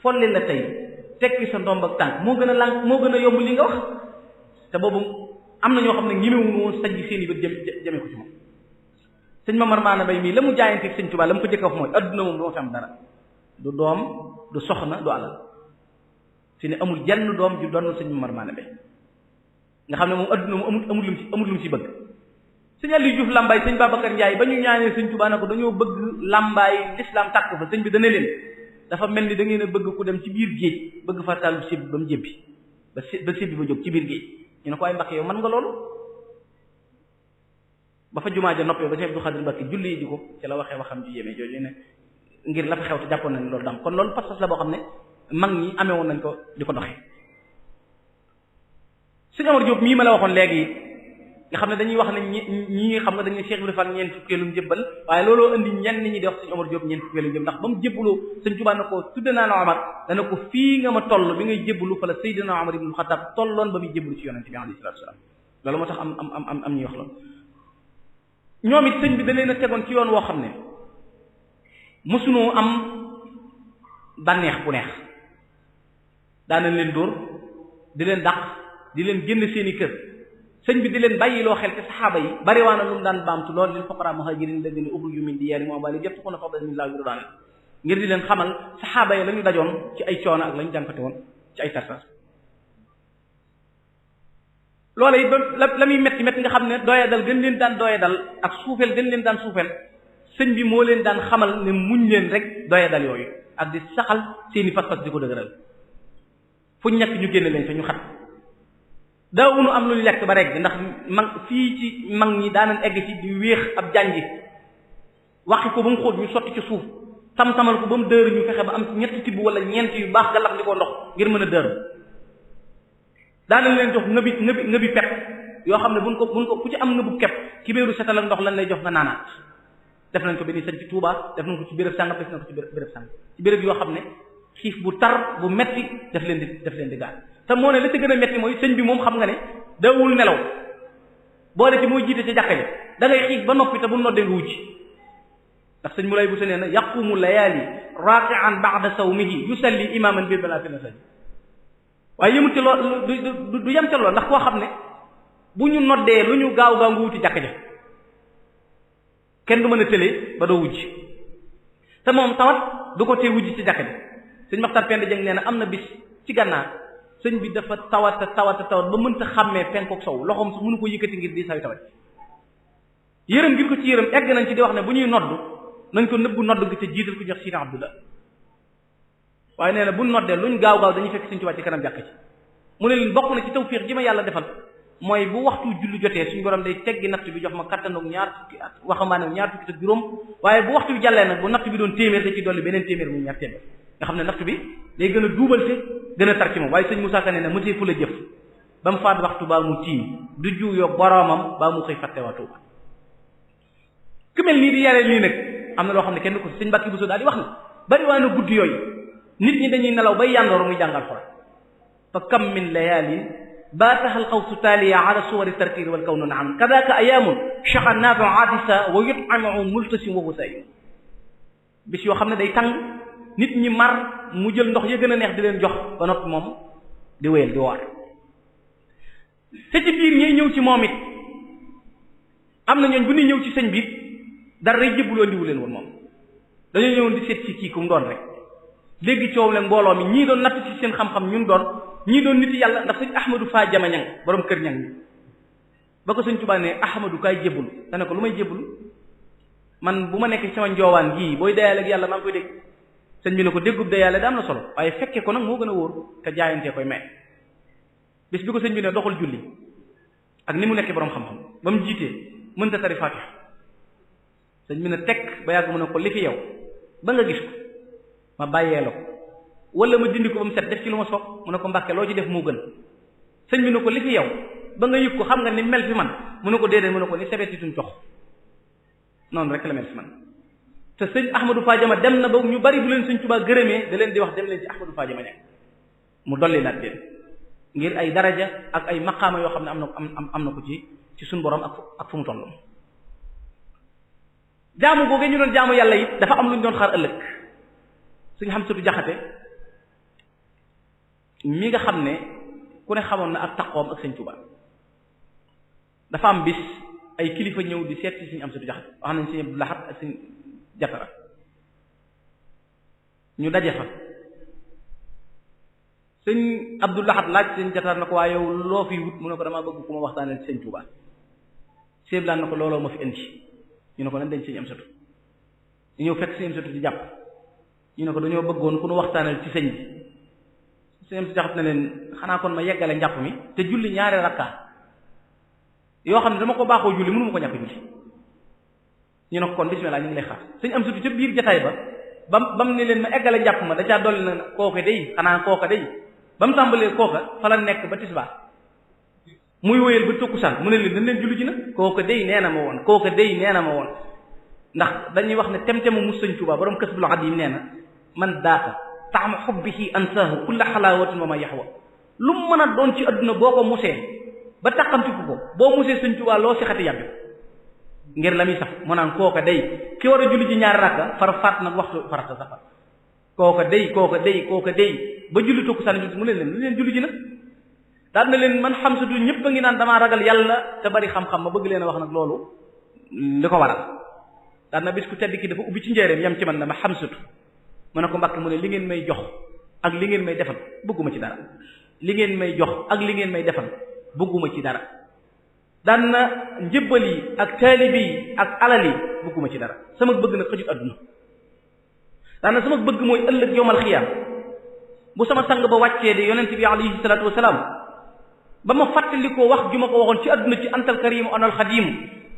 folli la tey tekki sa ndomb ak tànk moo gën a lànk moo gën a yomb li nga wax te boobu am na ñoo xam ne ñemewuñu woon sajj seen i bët jëme ko ci moom sëñ Mamar Maana Bay mii la mu jaayanteeg Sëñ Tuubaa la mu ko jëkk a wax mooy adduna moom du ma fi am dara du doom du soxna du alal fi ne amul jenn doom ju doon sëñ Mamar Maana Bay nga xam ne moom adduna moom amul lu mu ci bëgg sëñ Aliou Diouf Lambaay sëñ Babacar Ndiaye ba ñu ñaanee Sëñ Tuubaa na ko dañoo bëgg Lambaay l'islam tàkk fa sëñ bi dana leen dafa mel ni da ngeen a bëgg ku dem ci biir géej bëgg fa taal sébbi ba mu jébbi ba sébbi ba jóg ci biir géej ñu ne ko ay Mbàkke yow mën nga loolu ba fa jumaa ja noppee ba sëñ Abdou Khadir Mbacké julli di ko ci la waxee waxam ji yéeme jooju ne ngir la fa xew te jàppoon nañ loolu dam kon loolu pas-pas la boo xam ne mag ñi amee woon nañ ko di ko doxee sëñ Amar Diop mii ma la waxoon léegi nga xam ne dañuy wax ne ñi xam nga dañuy Cheikh Ibrahima Fall ñeent fukkeelu njëbbal waaye looloo indi ñenn ñi di wax sëñ Omar Diop ñeent fukkeelu njëbbal ndax ba mu jébbaloo sëñ Tuubaa na ko tudde naa la Omar dana ko fii nga ma toll bi ngay jébbalu fa la Seydina Omar ibn Khattab tolloon ba muy jébbalu ci yonente bi alayhi salaatu wa salaam loolu moo tax am ñuy wax loolu ñoom it sëñ bi da leen a tegoon ci yoon woo xam ne mësunoo am bànneex bu neex daanañ leen dóor di leen dàq di leen génn seeni kër sëñ bi di leen bàyyiloo xel ci saxaaba yi bari waa na lu mu daan baamtu lool lil fuqaraa muhaajiriin alladhiina ukhrijuu min diyaarihim wa amwaalihim yabtaghuuna fadlan min Allaahi wa ridwaanan ngir di leen xamal saxaaba yi la ñu dajoon ci ay coono ak la ñu jànkate woon ci ay tartar loola it la muy metti metti nga xam ne doyadal gën leen daan doyadal ak suufeel gën leen daan suufeel sëñ bi moo leen daan xamal ne muñ leen rek doyadal yooyu ak di saxal seeni fas-fas di ko dëgëral fu ñàkk ñu génne leen fa ñu xat daawunu am lu ñu lekk ba rek ndax mag fii ci mag ñi daanan egg ci di wéex ab jànji waxi ko ba mu xóot ñu sotti ci suuf tam-tamal ko ba mu dër ñu fexe ba am ñetti tibb wala ñeent yu baax galax di ko ndox ngir mën a dër daanañ leen jox ngëbi pepp yoo xam ne buñ ko ku ci am ngëbu kepp ci béeru setal ak ndox lañ lay jox nga naanaat def nañ ko benn sañ ci Touba def nañ ko ci béréb sàngam def nañ ko ci béréb sàngam ci béréb yoo xam ne xiif bu tar bu metti daf leen di gaal te moo ne la ci gën a metti mooy sëñ bi moom xam nga ne dawul nelaw boole ci mooy jiite ci jàkka ji da ngay xiif ba noppi te bu noddee nga wujj ndax sëñ Moulay bu se nee na yaqumu layaali raqi'an ba'da sawmihi yusalli imaman bil banaati nasaj waaye yëmut ci lool du yem ca lool ndax koo xam ne bu ñu noddee lu ñu gaaw nga wuti jàkka ja kenn du mën a tëlee ba doo wujj te moom tawat du ko tee wujj ci jàkka ja sëñ Maxtar Penda Jeng nee na am na bis ci gànnaar sëñ bi dafa tawata ba mënta xàmmee penku ak sow loxoom su mënu ko yëkkati ngir di sawi tawat yërëm ngir ko ci yërëm egg nañ ci di wax ne bu ñuy nodd nañ ko nëbbu nodd gi te jiital ko jox Sina Abdullah waaye nee na bu noddee luñ gaaw dañuy fekk Sëñ Tuubaa ci kanam jàkk ci mu ne leen bokk na ci tawfiix ji ma yàlla defal mooy bu waxtu julli jotee suñu borom day teggi natt bi jox ma kattanoog ñaar fukki at waxambaane ñaar fukki at juróom waaye bu waxtu bi jàllee nag bu natt bi doon téeméer da ci dolli beneen téeméer muy ñaar téeméer nga xam ne natt bi day gën a duubal te gën a tar ci moom waaye sëñ Moussa Ka nee na mësee fu la jëf ba mu faat waxtu baa mu tiim du juuyoo boroomam baa mu xëy fàtte waa Tuuba ku mel nii di yaree lii nag am na loo xam ne kenn ko sëñ Mbàkke Buso daal di wax na bari waa na guddi yooyu nit ñi dañuy nelaw bay yàndooru muy jàngal Alxuraan fa kam min layaalin baataha alxawsu taaliya ala suwari tarkiir wal kawnu naam kadaka ayaamun shaqa naafiu aatisa wa yut'amu multasim wa husayn bis yoo xam ne day tàng nit ñi mar mu jël ndox ya gën a neex di leen jox ba noppi moom di wéyal di woor te ci biir ñiy ñëw ci moom it am na ñooñ bu ñuy ñëw ci sëñ bi dara rek jëbbuloo ndiwu leen woon moom dañoo ñëwoon di seet ci kii ku mu doon rek léegi coow leen mbooloo mi ñii doon natt ci seen xam-xam ñun doon ñii doon nit yàlla ndax sëñ Ahmadou Fa Jama ñang borom kër ñang ñi ba ko sëñ Tuubaa ne Ahmadou kaay jébbul dana ko lu may jébbul man bu ma nekk sama njoowaan gii booy dayaale ak yàlla maa ngi koy dégg sëñ bi ne ko déggub dayaale da am na solo waaye fekke ko nag moo gën a wóor te jaayantee koy may bis bi ko sëñ bi ne doxul julli ak ni mu nekkee borom xam-xam ba mu jiitee mënta tari Faatiha sëñ bi ne tekk ba yàgg mu ne ko li fi yow ba nga gis ko ma bàyyee la ko wala ma dindi ko ba mu set def ci lu ma soog mu ne ko Mbàkke loo ci def moo gën sëñ bi ne ko li fi yow ba nga yëg ko xam nga ni mel fi man mu ne ko déedéet mu ne ko ni sebet ituñ cox noonu rek la mel fi man te sëñ Ahmadou Fadiama dem na ba ñu bari bu leen sëñ Tuubaa gërëmee da leen di wax dem leen ci Ahmadou Fadiama nekk mu dolli laat leen ngir ay daraja ak ay maqaama yoo xam ne am na ko ci suñu borom ak fu mu toll. jaamu googee ñu doon jaamu yàlla it dafa am lu ñu doon xaar ëllëg suñu xam satu jaxate mi nga xam ne ku ne xamoon na ak taqoom ak sëñ Tuubaa dafa am bis ay kilifa ñëw di seet ci suñu am satu jaxate wax nañ sëñ Abdou Lahad ak sëñ Jatara ñu daje fa sëñ Abdou Lahad laaj sëñ Jatara na ko waaye yow loo fi wut mu ne ko damaa bëgg ku ma waxtaanee ci sëñ Tuubaa sëñ Blaan na ko looloo ma fi indi ñu ne ko nan dañ sëñ am satu ñu ñëw fekk sëñ am satu di jàpp ñu ne ko dañoo bëggoon ku nu waxtaanal ci sëñ bi sëñ am satu jaxat na leen xanaa kon ma yeggale njàpp mi te julli ñaari rakka yoo xam ne dama ko baaxoo julli mënu ma ko ñàkk julli ñu ne ko kon bismillah ñu ngi lay xaar sëñ am satu ca biir jataay bam ne leen ma eggale njàpp ma da caa dolli na kooka day xanaa kooka day ba mu tàmbalee kooka fa la nekk ba tisbaar muy wéyal ba tokkusaan mu ne leen dañ leen julli ji na kooka day nee na ma woon kooka day nee na ma woon ndax dañuy wax ne tem-temu mu sëñ Tuubaa borom Kasbul Xadiim nee na man daaka taama xubbihi ansaahu kulla xalaawatin wa ma yaxwa lu mu mën a doon ci adduna boo ko musee ba taqamtiku ko boo musee sëñ Tuubaa loo si xati yàbbi ngir la muy saf mu naan kooka day ki war a julli ji ñaari rakka far faat nag waxtu farata safar kooka day ba julli tokkusaan mu ne leen julli ji na daal na leen man xam satu ñëpp a ngi naan damaa ragal yàlla te bari xam-xam ma bëgg leen a wax nag loolu li ko waral daal na bis ku tedd ki dafa ubbi ci njëreem yam ci man na ma xam satu mu ne ko Mbàkke mu ne li ngeen may jox ak li ngeen may defal bëgguma ci dara li ngeen may jox ak li ngeen may defal bëgguma ci dara daan na njëbbal yi ak taalibe yi ak alal yi bëgguma ci dara sama bëgg nag xëjut adduna daan na sama bëgg mooy ëllëg yowmal xiyaam bu sama sang ba wàccee de yonent bi alayhi salaatu wasalaam ba ma fàttalikoo wax ju ma ko waxoon ci adduna ci antal karimu anal xadimu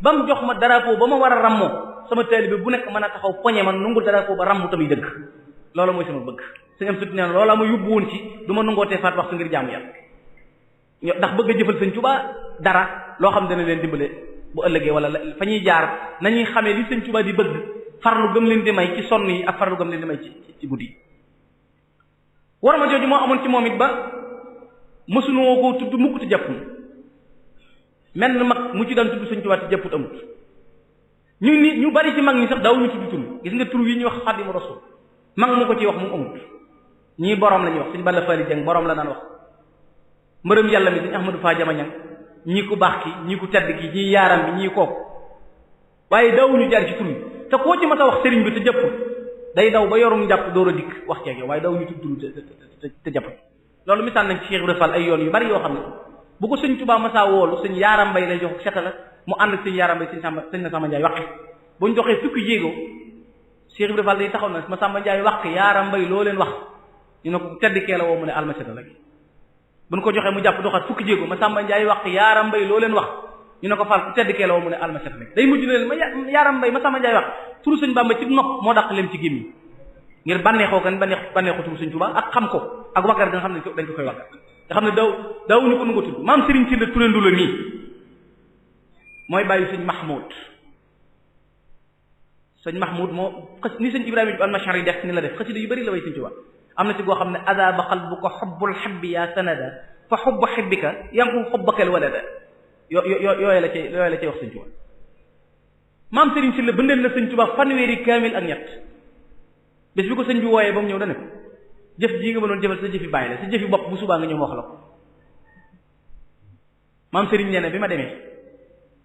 ba mu jox ma drapeau ba ma war a rammoo sama taalibe bu nekk mën a taxaw poñe man nungul drapeau ba rammu tamit dëgg loolu mooy sama bëgg sëñ am sut nee na loola ma yóbbu woon ci du ma nungootee faat waxtu ngir jaamu yàlla ndax bëgg a jëfal sëñ Tuubaa dara loo xam dana leen dimbale bu ëllëgee wala fa ñuy jaar nañuy xamee li sëñ Tuubaa di bëgg farlu gëm leen di may ci sonn yi ak farlu gëm leen di may ci guddi yi war ma jooju moo amoon ci moom it ba mësunoo koo tudd mukk te jàppul menn mag mu ci daan tudd sëñ Tuubaa te jàpput amut ñu bari ci mag ñi sax daaw ñu tudd tur gis nga tur yi ñuy wax Xaadimu Rasuul mag mu ko ci wax mu amut ñii borom la ñuy wax suñu Balla Faali Jeng borom la daan wax mbërëm yàlla mi sëñ Ahmadou Fadiama ñang ñii ku baax ki ñii ku tedd ki ñii yaaram bi ñii kooku waaye daawuñu jaar ci tur yi te koo ci mas a wax sëriñ bi te jàppul day daw ba yorum njàpp door a dikk wax ceeg yow waaye daw ñu tudd te jàppul loolu misaal nañ ci Cheikh Ibrahima Fall ay yoon yu bari yoo xam ne bu ko sëñ Tuubaa masaa woolu sëñ Yaaram Mbay lay jox seta la mu ànd ak sëñ Yaaram Mbay sëñ na Samba Njaay wax bu ñu doxee fukki jéego Cheikh Ibrahima Fall day taxaw na ma Samba Njaay wax Yaaram Mbay loo leen wax ñu ne ko tedd kee la woo mu ne alma seta la bu ñu ko joxee mu jàpp doxaat fukki jéego ma Samba Njaay wax Yaaram Mbay loo leen wax ñu ne ko Fall ku tedd kee la woo mu ne alma seta la day mujj ne leen ma Yaaram Mbay ma Samba Njaay wax turu sëñ Bamba ci nopp moo dàq lem ci gémmiñ ngir bànneexoo kan bànneexoo turu sëñ Tuubaa ak xam ko ak waggar nga xam ne dañ ko koy waggar nga xam ne daawuñu ko nu ko tudd maam Serigne Sylla Touré Ndoulo nii mooy bàyyi sëñ Mahmoud moo ni sëñ Ibrahima Ibn Machar yi def ni la def xasida yu bari la way sëñ Tuubaa am na ci goo xam ne adaba qalbuka hubbul hibbi ya sanada fa hubbu hibbika yamhu hubbakal walada yooyu la cay wax sëñ Tuubaa maam Serigne Sylla bëndeel na sëñ Tuubaa fanweeri kaamil ak ñett bés bi ko sëñ bi wooyee ba mu ñëw dane ko jëf jii nga ma doon jëfal sa jëfi bàyyi la sa jëfi bopp bu subaa nga ñëw ma wax la ko maam Serigne nee na bi ma demee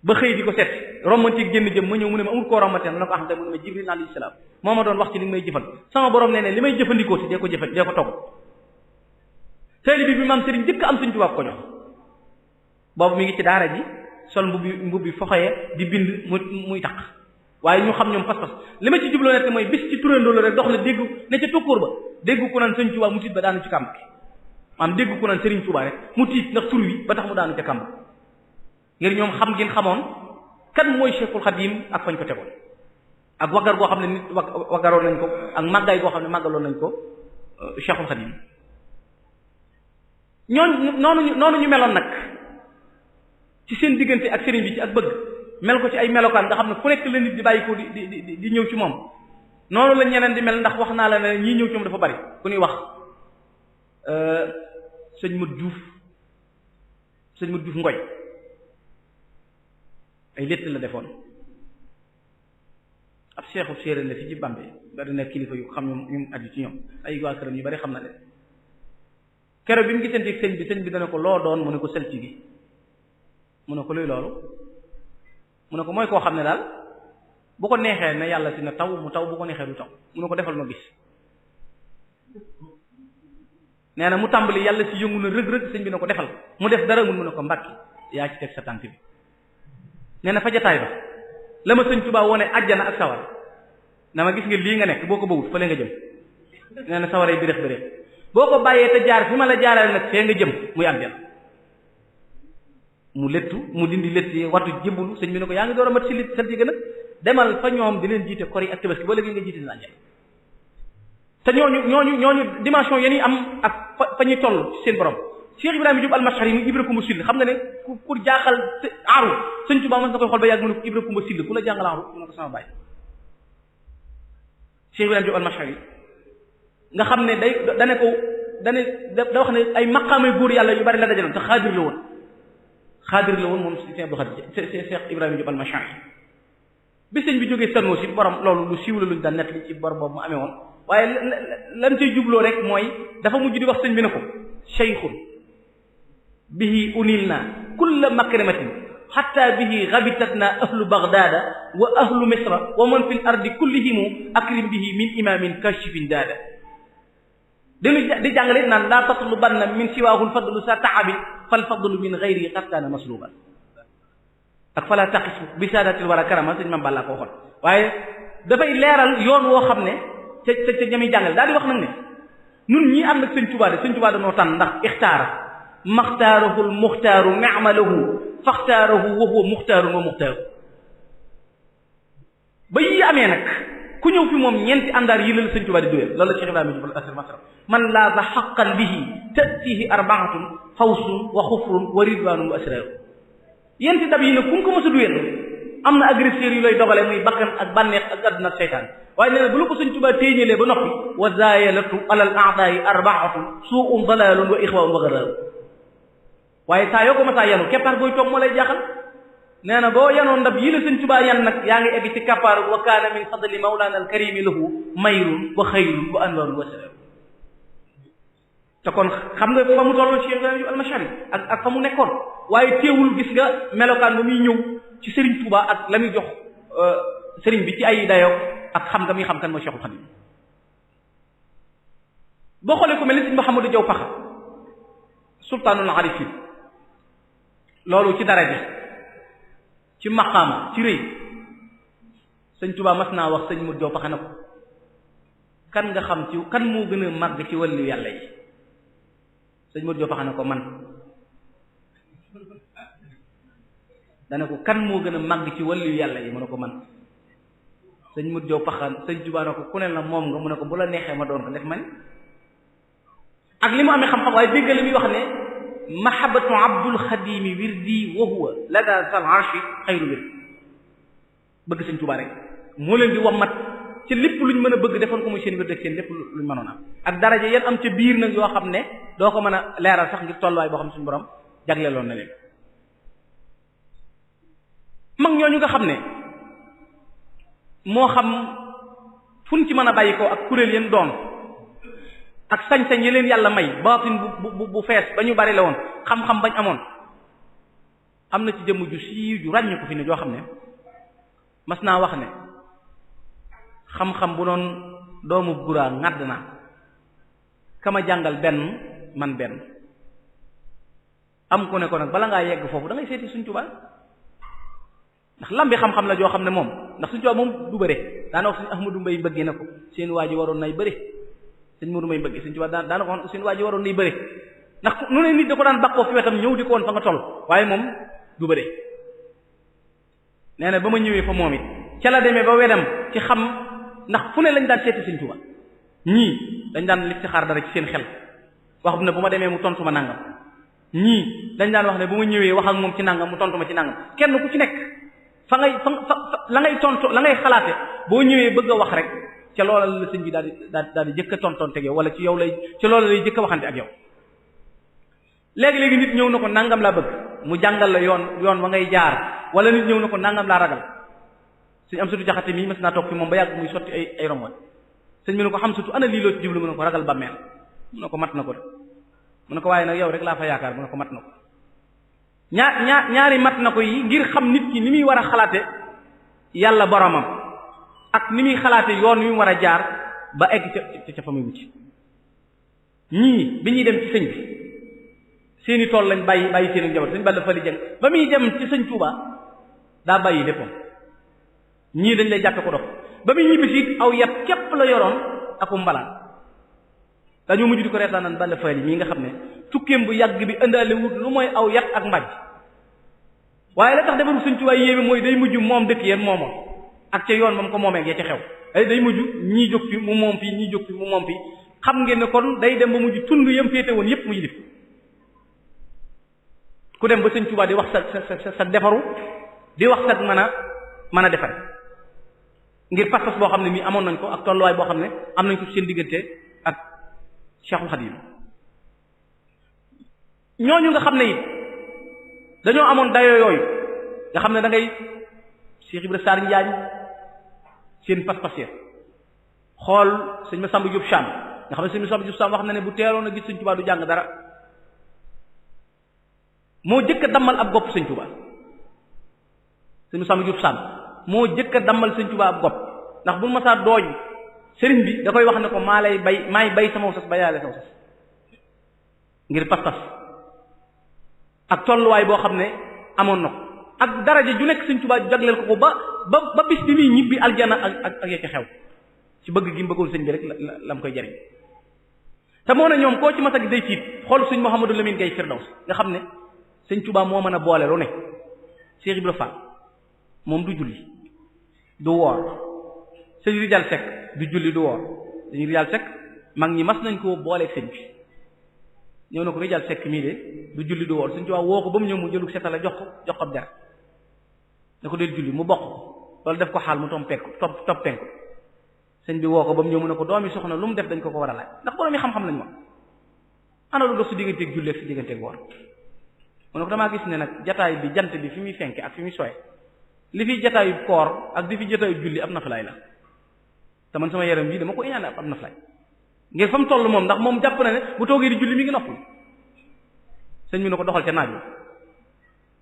ba xëy di ko seet romantique génn jëm ma ñëw mu ne ma amul koo romantique mu ne ko xam te mu ne ma Jibril alayhi salaam moo ma doon wax ci li nga may jëfal sama borom nee ne li may jëfandikoo si dee ko togg taalibe bi maam Serigne jëkk am sëñ Tuubaa ko jox boobu mi ngi ci daara ji sol mbubbi foxoye di bind muy taq waaye ñu xam ñoom pas-pas li ma ci jubloo nekk mooy bis ci turandoo la rek dox na dégg ne ca tokkóor ba dégg ku naan sëñ Tuubaa mu tiit ba daanu ci kàmb gi maam dégg ku naan Serigne Touba rek mu tiit ndax tur wi ba tax mu daanu ca kàmb ngir ñoom xam ngeen xamoon kan mooy Cheikhul Khadim ak fañ ko tegoon ak waggar goo xam ne nit waggaroon nañ ko ak màggaay goo xam ne màggaloon nañ ko Cheikhul Khadim noonu ñu meloon nag ci seen diggante ak sëriñ bi ci ak bëgg mel ko ci ay melokaan nga xam ne fu nekk la nit di bàyyi ko di ñëw ci moom noonu la ñeneen di mel ndax wax naa la ne ñii ñëw ci moom dafa bari ku ñuy wax sëñ Mat Juuf Ngoy ay létt la defoon ab seexu séeréer la fi ci Bambey bari na kilifa yu xam ñu aju ci ñoom ay waa këram yu bari xam na leen keroog bi mu gisante sëñ bi dana ko loo doon mu ne ko selci gi mu ne ko luy loolu mu ne ko mooy koo xam ne daal bu ko neexee ne yàlla si na taw mu taw bu ko neexee du taw mu ne ko defal ma gis nee na mu tàmbali yàlla si yëngu na rëg-rëg sëñ bi ne ko defal mu def dara mu ne ko mbàkki yaa ci teg sa tànk bi nee na fa jataay ba la ma sëñ Tuubaa wone àjjana ak sawar na ma gis nga lii nga nekk boo ko bëwut fële nga jëm nee na sawaree bi def boo ko bàyyee te jaar fi ma la jaarale nag fee nga jëm muy àjjana mu lettu mu dindi lett yi wattu jébbalu sëñ bi ne ko yaa ngi door a mat si lit sal ci gën a demal fa ñoom di leen jiite kori ak tabaski ba léegi nga jiite seen àjjana te ñooñu dimension yéen am ak fa ñuy toll ci seen borom Cheikh Ibrahima Diop al-Mashari mu Ibra Kumba Sill xam nga ne ku jaaxal aaru sëñ Tuubaa mas na koy xool ba yàgg mu ne ko Ibra Kumba Sill ku la jàngal aaru mu ne ko sama baay Cheikh Ibrahima Diop al-Mashari nga xam ne da wax ne ay maqaamay góor yàlla yu bari la dajaloon te xaadir la woon moom Cheikh Abdou Khadir Cheikh Ibrahima Diop al-Mashari bi sëñ bi jógee Sanosi borom loolu lu siiw la luñ daan nett li ci bor boobu mu amee woon waaye lan cay jubloo rek mooy dafa mujj di wax sëñ bi ne ko shaykhun bihi unilna kulla makrimatin hatta bihi ghabitatna ahlu baghdada wa ahlu misra wa man fil ardi kullihim akrim bihi min imamin kashifin daada di jàngale naan la tatlubanna min siwaahul fadlu sa ta'abi fal fadlu min ghayri qad kana masluban ak fala taqisu bi saadatil wara karama sëñ Mame Balla ko waxoon waaye dafay leeral yoon woo xam ne ca ñami jàngale daal di wax nag ne nun ñi ànd ak sëñ Tuubaa dañoo tànn ndax ixtaara maxtaarahul muxtaaru ni'malahu faxtaarahu wa huwa muxtaarun wa muxtaaru ba yi amee nag ku ñëw fi moom ñeenti àndaar yi la sëñ Tuubaa di doyal loolu la Cheikh Ibrahima Diop al-Asir masra man laa ba xaqan bihi ta'tihi arbaatun fawsun wa xufrun wa ridwaanun wa asraaru yenti dab yi nag ku mu ko mës a doyal am na agresseurs yu lay dogale muy bakkan ak bànneex ak àdduna ak seytaan waaye nee na bu la ko sëñ Tuubaa téeñalee ba noppi wa zaayalatu alal a'daa'i arbaatun suu'un dalaalun wa ixwaa'un wa garaaru waaye saa yoo ko masaa yanu keppaar booy toog moo lay jaaxal nee na boo yanoo ndab yi la sëñ Tuubaa yan nag yaa ngi egg ci kappaaru wa kaana min fadli mawlaana al-karimi lahu mayrun wa xayrun wa anwarun wa sarar te kon xam nga fa mu tolloon Cheikh Ibrahima al-Mashari ak fa mu nekkoon waaye teewul gis nga melokaan ba muy ñëw ci Serigne Touba ak la muy jox Serigne bi ci ay dayoo ak xam nga muy xam kan mooy Cheikhul Khadim boo xoolee ko mel ni Serigne Mouhamadou Diaw Pakha sultaanul arifin loolu ci daraja ci maqaama ci rëy sëñ Touba mas naa wax sëñ Modou Diaw Pakha na ko kan nga xam ci kan moo gën a màgg ci wàllu yàlla yi sëñ Modou Diaw Pakha na ko man dana ko kan moo gën a màgg ci wàllu yàlla yi mu ne ko man sëñ Modou Diaw Pakha sëñ Touba na ko ku ne la moom nga mu ne ko bu la neexee ma doon ko def man ak li mu amee xam-xam waaye dégg li muy wax ne mahabbatu abdul xadimi wirdi wa huwa lada sal arshi xayru wir bëgg sëñ Touba rek moo leen di wammat ci lépp luñ mën a bëgg defoon ko muy seen wér ak seen lépp luñ mënoon am ak daraja yan am ca biir nag yoo xam ne doo ko mën a leeral sax ngir tolluwaay boo xam ne suñu borom jagleeloon na leen mag ñooñu nga xam ne moo xam fu ñu ci mën a bàyyi ko ak kuréel yeen doon ak sañ-sañ yi leen yàlla may baatin bu fees ba ñu bari la woon xam-xam bañ amoon am na ci jëmm ju siiw ju ràññu ko fi ne joo xam ne mas naa wax ne xam-xam bu doon doomu guraa ŋàdd naa kama jàngal benn man benn am ku ne ko nag bala ngaa yegg foofu da ngay seeti Sëriñ Tuubaa ndax lambi xam-xam la joo xam ne moom ndax Sëriñ Tuubaa moom du bëre daana wax Sëriñ Ahmadu Mbay bëggee na ko seen waa ji waroon nay bëre Sëriñ Moodu Mbay bëggee Sëriñ Tuubaa daana ko wax seen waa ji waroon nay bëre ndax nu ne nit da ko daan bàkkoo fi wetam ñëw di ko woon fa nga toll waaye moom du bëre nee na ba ma ñëwee fa moom it ca la demee ba wedam ci xam ndax fu ne lañ daan seeti Sëriñ Tuubaa ñii dañ daan listixaar dara ci seen xel wax bu ne bu ma demee mu tontu ma nangam ñii dañ daan wax ne bu ma ñëwee wax ak moom ci nangam mu tontu ma ci nangam kenn ku ci nekk fa la ngay tontu la ngay xalaate boo ñëwee bëgg a wax rek ca loola la sëñ bi daal di jëkk a tontonte ak yow wala ci yow ci loola lay jëkk a waxante ak yow. léegi-léegi nit ñëw na ko nangam laa bëgg mu jàngal la yoon wa ngay jaar wala nit ñëw na ko nangam laa ragal suñu am sutu jaxate mii mas naa toog fi moom ba yàgg muy sotti ay rongoñ sëñ bi ne ko xam sutu ana lii loo ci jublu mu ne ko ragal bàmmeel mu ne ko mat na ko de mu ne ko waaye nag yow rek laa fa yaakaar mu ne ko mat na ko ñaari mat na ko yi ngir xam nit ki ni muy war a xalaate yàlla boromam ak ni muy xalaate yoon wi mu war a jaar ba egg ca fa muy wuti ñii bi ñuy dem ci sëñ bi seeni tool lañ bàyyi seeni njaboot sëñ Balla Fally Dieng ba muy dem ci sëñ Touba daa bàyyi léppam ñii dañ lay jàppe ko dox ba muy ñibbisi aw yat képp la yoroon akum mbalaan dañoo mujj di ko reetaan naan Balla Fally mii nga xam ne tukkeem bu yàgg bi indaale wut lu mooy aw yat ak mbàjj waaye la tax defaru sëñ Touba yéeme mooy day mujj moom dëkk yéen moomoon ak ca yoon moom ko moomee ya ca xew day mujj ñii jóg fi mu moom fii ñii jóg fi mu moom fii xam ngeen ne kon day dem ba mujj tund yam féete woon yépp mu yilif ku dem ba sëñ Touba di wax sa defaru di wax sa mën a defar ngir pas-pas boo xam ne nii amoon nañ ko ak tolluwaay boo xam ne am nañ ko seen diggante ak Cheikhul Khadim ñooñu nga xam ne it dañoo amoon dayoo yooyu nga xam ne da ngay Cheikh Ibra Sarr Njaañ seen pas-pas ya xool sëñ Massamba Diop Sam nga xam ne sëñ Massamba Diop Sam wax na ne bu teeloon a gis sëñ Touba du jàng dara moo jëkk a dammal ab gopp sëñ Touba sëñ Massamba Diop Sam moo jëkk a dammal sëñ Touba ab gopp ndax bu masaa dooñ sëriñ bi da koy wax ne ko maay bay sama sas ba yàlla sama sas ngir pas-pas ak tolluwaay boo xam ne amoon na ko ak daraja ju nekk sëñ Touba jagleel ko ba bis bi muy ñibbi aljana ak ya ca xew ci bëgg gi mu bëggoon sëñ bi rek la mu koy jariñ te moo ne ñoom koo ci masa gi day tiit xool sëñ Mouhamadou Lamine Gaye Firdaws nga xam ne sëñ Touba moo mën a boole lu ne Cheikh Ibra Fall moom du julli du woor sëñ Rijal Seck du julli du woor sëñ Rijal Seck mag ñi mas nañ koo booleeg sëñ bi ñëw na ko Rijal Seck mii de du julli du woor sëñ Touba woo ko ba mu ñëw mu jëlu setala jox ko dara da ko del julli mu bokk loolu def ko xaal mu topp penku sëñ bi woo ko ba mu ñëw mu ne ko doomi soxna lu mu def dañ ko war a laaj ndax borom yi xam-xam lañ ma ana lu dox su digganteeg julli ak su digganteeg woor mu ne ko damaa gis ne nag jataay bi jant bi fi muy fenke ak fi muy soye li fi jataayu koor ak di fi jataayu julli ab naflaay la te man sama yaram bii dama ko iñaane ab naflaay ngir fa mu toll moom ndax moom jàpp na ne bu toogee di julli mi ngi noppul sëñ bi ne ko doxal ca naaj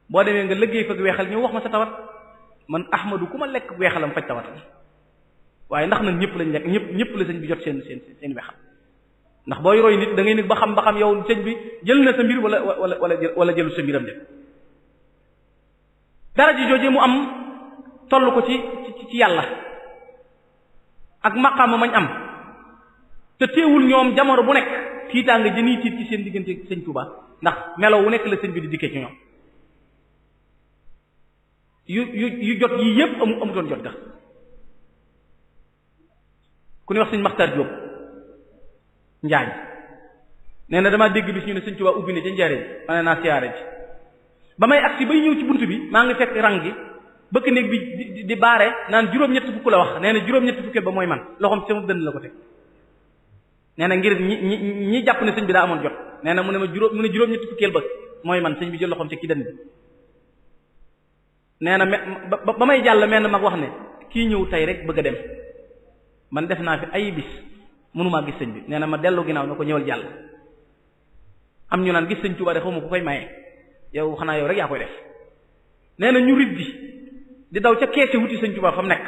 boo demee nga liggéey fag weexal ñu wax ma sa tawat man ahmadu ku ma lekk weexalam faj tawat waaye ndax nag ñëpp lañ lekk ñëpp la sëñ bi jot seen weexal ndax booy roy nit da ngay nit ba xam yow sëñ bi jël na sa mbir wala jëlu sa mbiram dem dara ji jooje mu am toll ko ci yàlla ak maqaama mañ am te teewul ñoom jamono bu nekk tiitaanga jëniy tiit ci seen diggante sëñ Touba ndax melo wu nekk la sëñ bi di dikkee ci ñoom yu jot yii yépp amutoon jot ga ku ne wax sëñ Maxtar Diop Njaañ nee na damaa dégg bis ñu ne sëñ Touba ubbi ne ca njaareem ma ne naa siyaare ji ba may agsi bay ñëw ci bunt bi maa ngi fekk rang gi bëkk néeg bi di baare naan juróom-ñett fukk la wax nee na juróom-ñett fukkeel ba mooy man loxoom sama dënn la ko teg nee na ngir ñi jàpp ne sëñ bi daa amoon jot nee na mu ne juróom-ñett fukkeel ba mooy man sëñ bi jël loxoom teg ci dënn bi nee na ba may jàll mel na mag wax ne kii ñëw tey rek bëgg a dem man def naa fi ay bis mënumaa gis sëñ bi nee na ma dellu ginnaaw na ko ñëwal jàll am ñu naan gis sëñ Tuubaa de xaw ma ku koy maye yow xanaa yow rek yaa koy def nee na ñu rit di daw ca keesi wuti sëñ Tuubaa fa mu nekk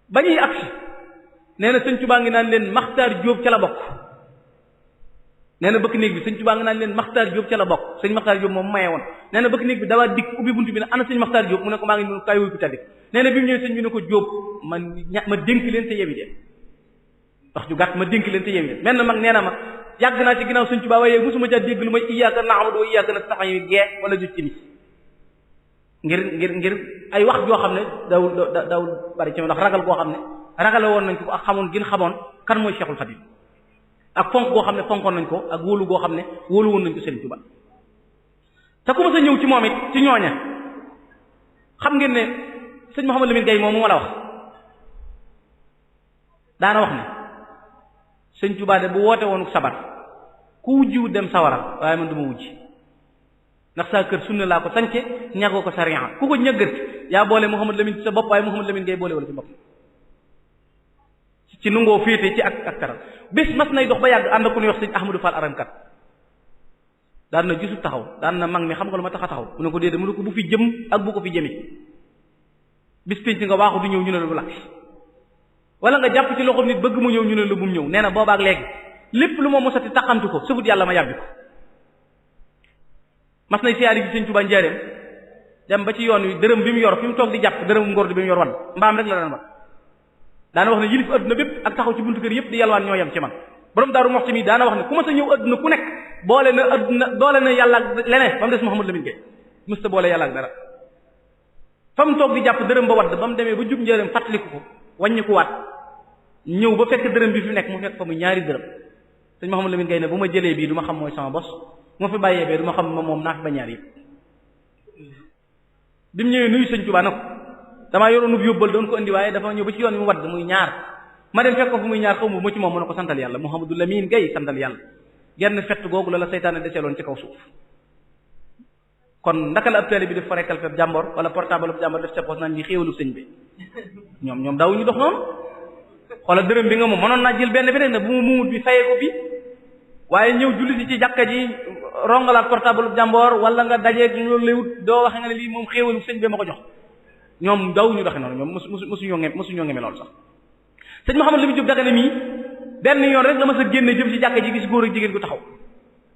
ba ñuy agsi nee na sëñ Tuubaa ngi naan leen Maxtaar Jóob ca la bokk nee na bëkk néeg bi sëñ Tuubaa ngi naan leen Maxtaar Jóob ca la bokk sëñ Maxtaar Jóob moom maye woon nee na bëkk néeg bi dawaa dikk ubbi buntu bi ne ana sëñ Maxtaar Jóob mu ne ko maa ngi noonu kaay wuy ku taddi nee na bi mu ñëwee sëñ bi ne ko Jóob ma dénk leen te yebi leen wax ju gàtt ma dénk leen te yebi leen mel na mag nee na ma yàgg naa ci ginnaaw sëñ Tuubaa waaye mosuma ca dégg lu may iyyaaka na'budu wa iyyaaka nasta'iin gee wala ju ci ngir ay wax joo xam ne daw bari ci ndax ragal goo xam ne ragale woon nañ ko ak xamoon gën xamoon kan mooy Cheikhul Khadim ak fonk goo xam ne fonkoon nañ ko ak wóolu goo xam ne wóolu woon nañ ko Sëriñ Tuubaa te ku ma sa ñëw ci moom it ci ñooña xam ngeen ne sëñ Mouhamadou Lamine Gueye moom mu la wax daana wax ne sëñ Tuubaa de bu woote woonu sabar ku wujjiwu dem sawara waaye man du ma wujji ndax saa kër sunna laa ko sance ñagoo ko sariya ku ko ñëggati yaa boole Mouhamadou Lamine ci sa bopp waaye Mouhamadou Lamine Gueye boole wala ci bopp ci nungoo féete ci ak taral bés mas nay dox ba yàgg ànd ku ñuy wax sëñ Ahmadou Fall aramkat daan na gisu taxaw daan na mag mi xam nga lu ma tax a taxaw mu ne ko déedéet mu ne ko bu fi jëm ak bu ko fi jëmee bis pénc nga waaxu du ñëw ñu ne la bu lakk wala nga jàpp ci loxoom nit bëgg mu ñëw ñu ne la bu mu ñëw nee na boobaak léegi lépp lu ma mosati taxamtu ko sëfut yàlla ma yàbbi ko mas nay siyaari bi sëñ Tuubaa njaareem dem ba ci yoon wi dërëm bi mu yor fi mu toog di jàpp dërëm ngor bi mu yor wan mbaam rek la daan wan daana wax ne yilif adduna bépp ak taxaw ci buntu kër yëpp di yalwaan ñoo yem ci man borom Daaru Muxti mi daana wax ne ku ma sa ñëw adduna ku nekk boole na yàlla ak leneen ba mu des Mouhamadou Lamine Gueye musta boole yàlla ak dara fa mu toog di jàpp dërëm ba wadd ba mu demee ba jub njëriñ fàttaliku ko wàññi ko waat ñëw ba fekk dërëm bi fi nekk mu fekk fa mu ñaari dërëm sëñ Mouhamadou Lamine Gueye ne bu ma jëlee bii du ma xam mooy sama bos moo fi bàyyee bee du ma xam moom naa fi ba ñaar yëpp bi mu ñëwee nuyu sëñ Tuubaa na ko damaa yoroonub yóbbal doon ko indi waaye dafa ñëw ba ci yoon mu wadd muy ñaar ma dem fekk ko fu muy ñaar xaw ma ci moom mu ne ko santal yàlla Mouhamadou Lamine Gueye santal yàlla genn fett googu la seytaane deseeloon ci kaw suuf kon ndaka la ab taalibe bi def fa rekkal feb jàmbor wala portable ab jàmbor def ca poos naan ñi xéewalu sëñ bi ñoom daawuñu dox noonu xoolal dërëm bi nga moom mënoon naa jël benn bi rek ne bu mu muumut bi fayee ko bi waaye ñëw julli si ci jàkka ji rongalaat portable ab jàmbor wala nga dajeeg loolu lay wut doo waxe nga ne lii moom xéewalu sëñ bi ma ko jox ñoom daawuñu doxe noonu ñoom mosuñoo ngeme loolu sax sëñ Mouhamadou Lamine Diop Dagana mii benn yoon rek la ma sa génne jëm ci jàkka ji gis góor ak jigéen gu taxaw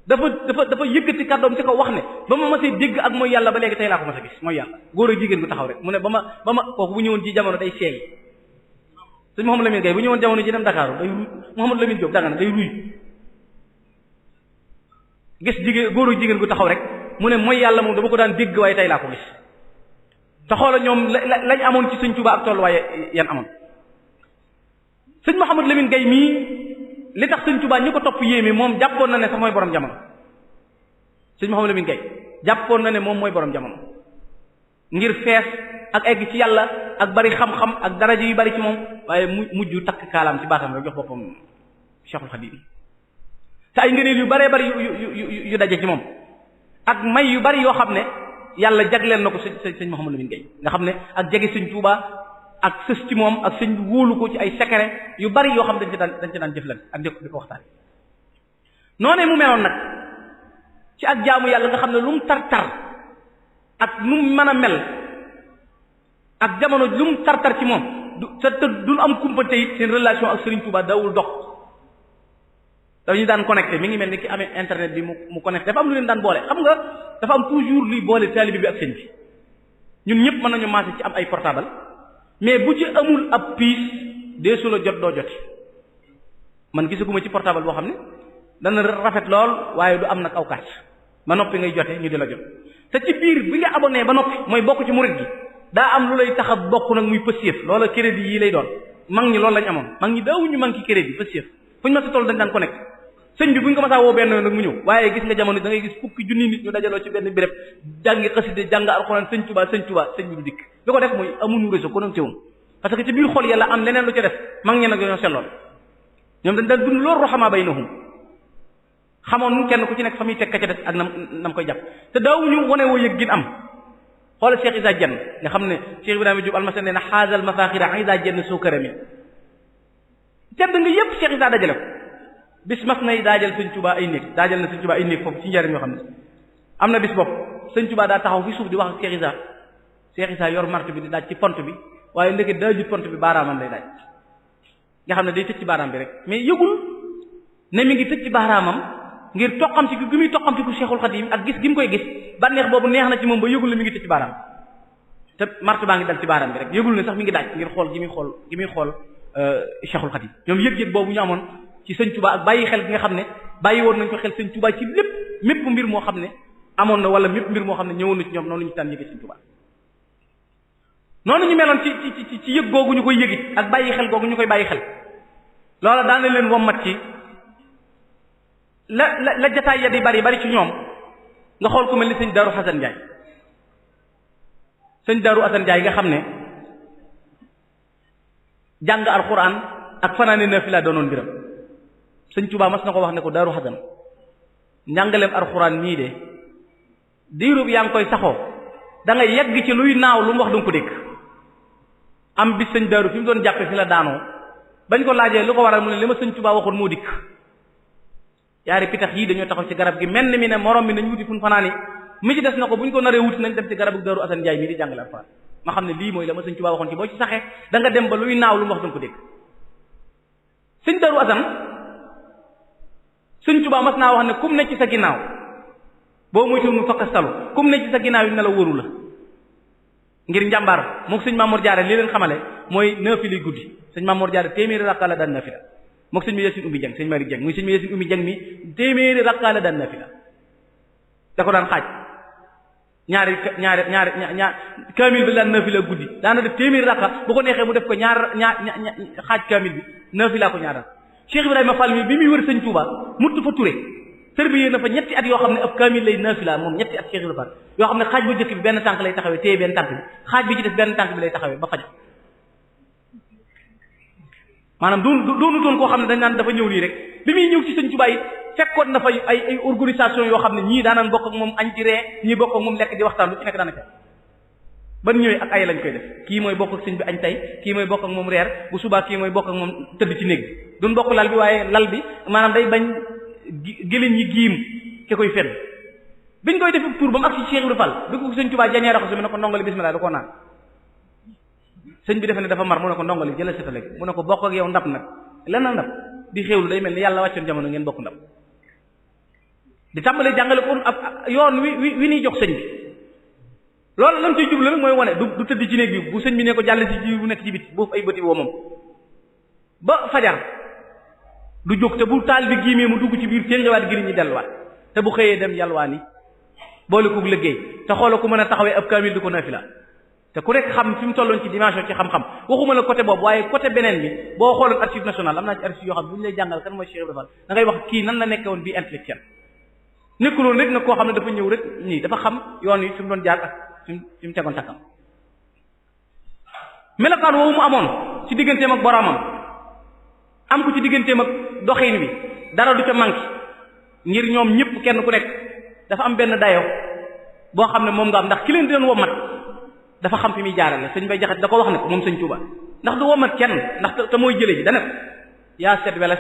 dafa yëkkati kàddoom ci kaw wax ne ba ma masee dégg ak mooy yàlla ba léegi tey laa ko mas a gis mooy yàlla góor ak jigéen gu taxaw rek mu ne ba ma kooku bu ñëwoon ci jamono day seey sëñ Mouhamadou Lamine Gueye bu ñëwoon jamono ji dem Dakar day ruy Mouhamadou Lamine Diop Dagana day ruy gis jigéen góor ak jigéen gu taxaw rek mu ne mooy yàlla moom dama ko daan dégg waaye tey laa ko gis te xoola ñoom lañ amoon ci sëñ Touba ak tolluwaaye yan amoon sëñ Mouhamadou Lamine Gueye mii li tax sëñ Touba ñi ko topp yéeme moom jàppoon na ne sax mooy borom jamono sëñ Mouhamadou Lamine Gueye jàppoon na ne moom mooy borom jamono ngir fees ak egg ci yàlla ak bari xam-xam ak daraja yu bari ci moom waaye mujj takk kaalaam ci baatam rek jox boppam Cheikhul Khadim te ay ngëneel yu baree bari yu daje ci moom ak may yu bari yoo xam ne yàlla jagleel na ko sëñ Mouhamadou Lamine Gueye nga xam ne ak jege sëñ Touba ak sës ci moom ak sëñ bi wóolu ko ci ay secret yu bari yoo xam dañ ci daan jëflan ak di ko waxtaan noonee mu meloon nag ci ak jaamu yàlla nga xam ne lu mu tar ak nu mu mën a mel ak jamono lu mu tar ci moom du am kumpante it seen relation ak Serigne Touba dawul dox dañu daan connecté mi ngi mel ni ki amee internet bi mu connecté dafa am lu leen daan boole xam nga dafa am toujours luy boole taalibe bi ak sëñ bi ñun ñëpp mën nañu maase ci am ay portable mais bu ci amul ab piis deesu la jot doo joti man gisaguma ci portable boo xam ne dana rafet lool waaye du am nag aw carte ba noppi ngay jote ñu di la jot te ci biir bi nga abonné ba noppi mooy bokk ci murid gi daa am lu lay tax a bokk nag muy pësief loola crédit yi lay doon mag ñi loolu lañ amoon mag ñi daawuñu manqué crédit pësief fu ñu ma sa toll dañ daan connecté sëñ bi bu ñu ko masaa woo benn nag mu ñëw waaye gis nga jamono da ngay gis fukki junni nit ñu dajaloo ci benn béréb jàngi xaside jàng alxuraan sëñ Tuubaa sëñ bi du dikk li ko def mooy amuñu réseau connecté wuñ parce que ci biir xol yàlla am leneen lu ca def mag ñi nag dañoo selloon ñoom dañ daan dund loolu roxamaa baynahum xamoon kenn ku ci nekk fa muy teg ka ca des ak nam koy jàpp te daawuñu wane woo yëg gin am xoolal Cheikh Issa Diène nga xam ne Cheikh Ibrahima Diop almasen nee na xaasal mafaxira Issa Diène soo kërami tedd nga yépp Cheikh Issa dajale ko bis mas nay daajal sëñ Touba ay néeg daajal na sëñ Touba ay néeg foofu ci njariñ yoo xam ne am na bis bopp sëñ Touba daa taxaw fi suuf di wax ak Cheikh Issa yor martu bi di daaj ci pont bi waaye ndeke daajut pont bi baaraamam lay daaj nga xam ne day tëj ci baaraam bi rek mais yëgul ne mi ngi tëj ci baaraamam ngir toqam ci gi muy toqam ci ku Cheikhul Khadim ak gis gi mu koy gis bànneex boobu neex na ci moom ba yëgul ne mi ngi tëj ci baaraam te martu baa ngi dal ci baaraam bi rek yëgul ne sax mi ngi daaj ngir xool gi muy xool Cheikhul Khadim ñoom yëg-yëg boobu ñu amoon ci sëñ Touba ak bàyyi xel gi nga xam ne bàyyi woon nañ ko xel sëñ Touba ci mépp mbir moo xam ne amoon na wala mépp mbir moo xam ne ñëwoon na ci ñoom noonu ñu daan yëge sëñ Touba noonu ñu meloon ci yëg googu ñu koy yëgit ak bàyyi xel googu ñu koy bàyyi xel loola daana leen wommat ci la jataay ya di bari ci ñoom nga xool ku mel ni sëñ Daaru Xasan Njaay sëñ Daaru Xasan Njaay nga xam ne jàng alxuraan ak fanaane naafila doonoon mbiram sëñ Tuubaa mas na ko wax ne ko Daaru Xasan njàngaleem alxuraan mii de diirub yaa ngi koy saxoo da ngay yegg ci luy naaw lu mu wax du nga ko dégg am bis sëñ Daaru fi mu doon jàppe fi la daanoo bañ ko laajee lu ko waral mu ne li ma sëñ Tuubaa waxoon moo dikk yaari pitax yii dañoo taxaw ci garab gi mel ni mi ne morom mi nañ wuti fun fanaani mi ci des na ko bu ñu ko naree wuti nañ dem ci garabu Daaru Asan Njaay mii di jàngale alxuraan ma xam ne lii mooy la ma sëñ Tuubaa waxoon ci boo ci saxee da nga dem ba luy naaw lu mu wax du nga ko dégg sëñ Daaru Asan sëñ Tuubaa mas naa wax ne kum ne ci sa ginnaaw boo moytuwul mu fakkastalu kum ne ci sa ginnaaw yi ne la wóoru la ngir njàmbaar mook sëñ Mamoor Jaara li leen xamale mooy naafila guddi sëñ Mamoor Jaara téeméeri rakka la daan naafila mook sëñ mi Yaasin Ummi Jeng sëñ Mari Jeng muy sëñ mi Yaasin Ummi Jeng mi téeméeri rakka la daan naafila da ko daan xaaj ñaari kaamil bi daan naafila guddi daana def téeméeri rakka bu ko neexee mu def ko ñaar xaaj kaamil bi naafila ko ñaar Cheikh Ibrahima Fall mi bi muy wër sëñ Touba muttu fa Touré tërbiyee na fa ñetti at yoo xam ne ab kaamil lay naafila moom ñetti at Cheikh Ibrahima Fall yoo xam ne xaaj bu njëkk bi benn tànk lay taxawee téye benn tànk bi xaaj bi ci des benn tànk bi lay taxawee ba fajar maanaam doonu doon koo xam ne dañ naan dafa ñëw nii rek bi muy ñëw ci sëñ Touba yi fekkoon na fa ay organisation yoo xam ne ñii daanaan bokk ak moom añ di ree ñii bokk ak moom lekk di waxtaan lu ci nekk daanaka ban ñëwee ak ay lañ koy def kii mooy bokk ak sëñ bi añ tey kii mooy bokk ak moom reer bu subaa kii mooy bokk ak moom tëdd ci néeg bi duñ bokk lal bi waaye lal bi maanaam day bañ gëléñ yi giim ki koy fenn biñ koy def tur ba mu ak ci Cheikh Ibrahima Fall bi ko sëñ Tuubaa jañee raxasu mi ne ko ndongali bismillah da koo naan sëñ bi defe ne dafa mar mu ne ko ndongali jëlal si tale mu ne ko bokk ak yow ndab nag lenn ndab di xéewlu day mel ni yàlla wàccoon jamono ngeen bokk ndab di tàmbalee jàngale ko ab yoon wi niy jox sëñ bi loolu lan koy jublu rek mooy wane du tëdd ci néeg bi bu sëñ bi ne ko jàll ci ji bu nekk ci biti boofu ay bëti woo moom ba fajar du jóg te bu taal bi giimee mu dugg ci biir téngewaat giri ñi delluwaat te bu xëyee dem yalwaani boole ko liggéey te xoola ku mën a taxawee ab kaamil di ko nafila te ku nekk xam fi mu tolloon ci dimension ci xam-xam waxuma la côté boobu waaye côté beneen bi boo xooloon archive nationale am naa ci archive yoo xam bu ñu lay jàngal kan mooy Cheikh Ibrahima Fall da ngay wax kii nan la nekke woon bii intellectuel nekkuloon rek nag koo xam ne dafa ñëw rek nii dafa xam yoon yi fi mu doon jaar ak fi mu tegoon takkam melokaan woowu mu amoon ci digganteem ak boromam am ko ci digganteem ak doxin wi dara du ca manqué ngir ñoom ñëpp kenn ku nekk dafa am benn dayo boo xam ne moom nga am ndax ki leen di doon womat dafa xam fi muy jaarale sëñ Bay Jaxate da ko wax ne ko moom sëñ Tuuba ndax du womat kenn ndax te mooy jële ji dana yaa set weles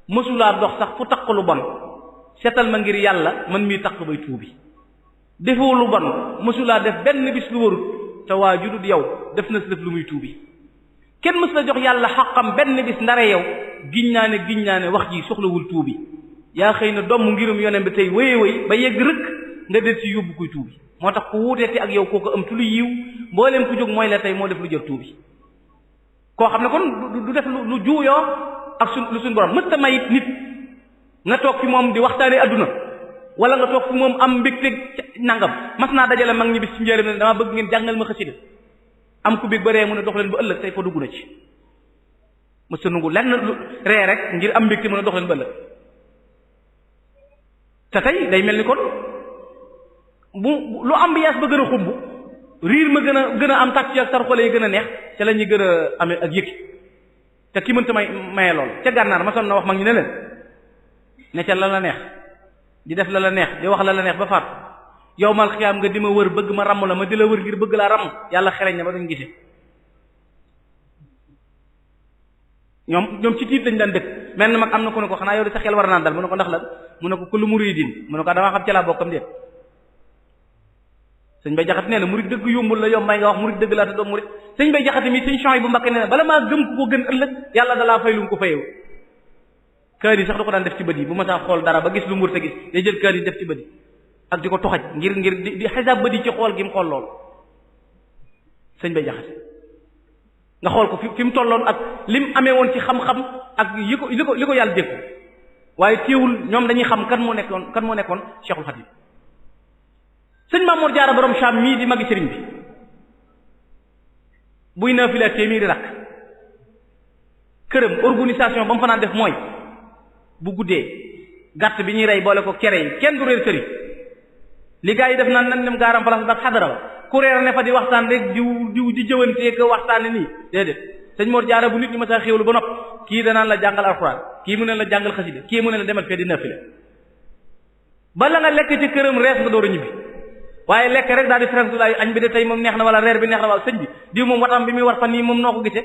mësulaa dox sax fu taq lu bon setal ma ngir yàlla man mii taq bay tuubi defoo lu bon mësulaa def benn bis lu warut te waa judut yow def na si def lu muy tuubi kenn mës la jox yàlla xaqam benn bis ndare yow giñ naa ne wax ji soxlawul tuubi yaa xëy na domm ngirum yonen bi tey wéye wéy ba yegg rëkk nga del ci yóbbu kuy tuubi moo tax ku wuuteeti ak yow kooku am tu lu yiw mbooleem ku jóg mooy la tey moo def lu jër tuubi koo xam ne kon du def lu juuyoo ak lu suñ borom mës ta mayit nit nga toog fi moom di waxtaane adduna wala nga toog fi moom am mbégte nangam mas naa dajale mag ñi bis ci njëriñ ne dama bëgg ngeen jàngal ma xasida am ku bég ba ree mu ne dox leen ba ëllëg tey fa dugg na ci mës ta nungu lenn lu ree rek ngir am mbégte mu ne dox leen ba ëllëg te tey day mel ni kon bu lu ambiance ba gën a xumb riir ma gën a am tàcc ak sar xole yi gën a neex ca la ñuy gën a amee ak yëkki te ki mënta maye lool ca gànnaar ma son na wax mag ñi ne leen ne ca la la neex di def la la neex di wax la la neex ba faat yow mal xiyaam nga di ma wër bëgg ma ràmm la ma di la wër ngir bëgg laa ràmm yàlla xereñ na ba duñ gisee ñoom ci tiit lañ daan dëkk mel na mag am na ku ne ko xanaa yow de sa xel war naan dal mu ne ko ndax la mu ne ko kullu muridin mu ne ko damaa xam ca laa bokkam déet sëñ Bay Jaxate nee na murid dëgg yombul la yombay nga wax murid dëgg laa te doom murid sëñ Bay Jaxate mi sëñ Chouaïbou bu Mbacké nee na bala maa gëm ku ko gën ëllëg yàlla dalaa fay lu mu ko fayewu kaar yi sax da ko daan def ci bët yi bu ma saa xool dara ba gis lu mu wër te gis day jël kaar yi def ci bët yi ak di ko toxaj ngir di xisaab bët yi ci xool gi mu xool loolu sëñ Bay Jaxate nga xool ko fi mu tolloon ak lim amee woon ci xam-xam ak li ko yàlla dékku waaye téewul ñoom dañuy xam kan moo nekkoon Cheikhul Khadim sëñ Mamour Jaara borom Cham mii di magi sëriñ bi buy naafila téeméeri rakk këram organisation ba mu fa naan def mooy bu guddee gàtt bi ñuy rey boole ko cere yi kenn du réer kër yi li gaa yi def naan nan dem gaaram place ba xadara ba ku reer ne fa di waxtaan rek diw di jëwantee ko waxtaane nii déedéet sëñ Mor Jaara bu nit ñi ma sa xéwlu ba nopp kii danaan la jàngal alxuraan kii mu ne la jàngal xasida kii mu ne la demal fee di nafila bala nga lekk ci këram rees nga door a ñibbi waaye lekk rek daal di fresdulaay añ bi de tey moom neex na wala reer bi neex na waaw sëñ bi diw moom watam bi muy war fan nii moom noo ko gisee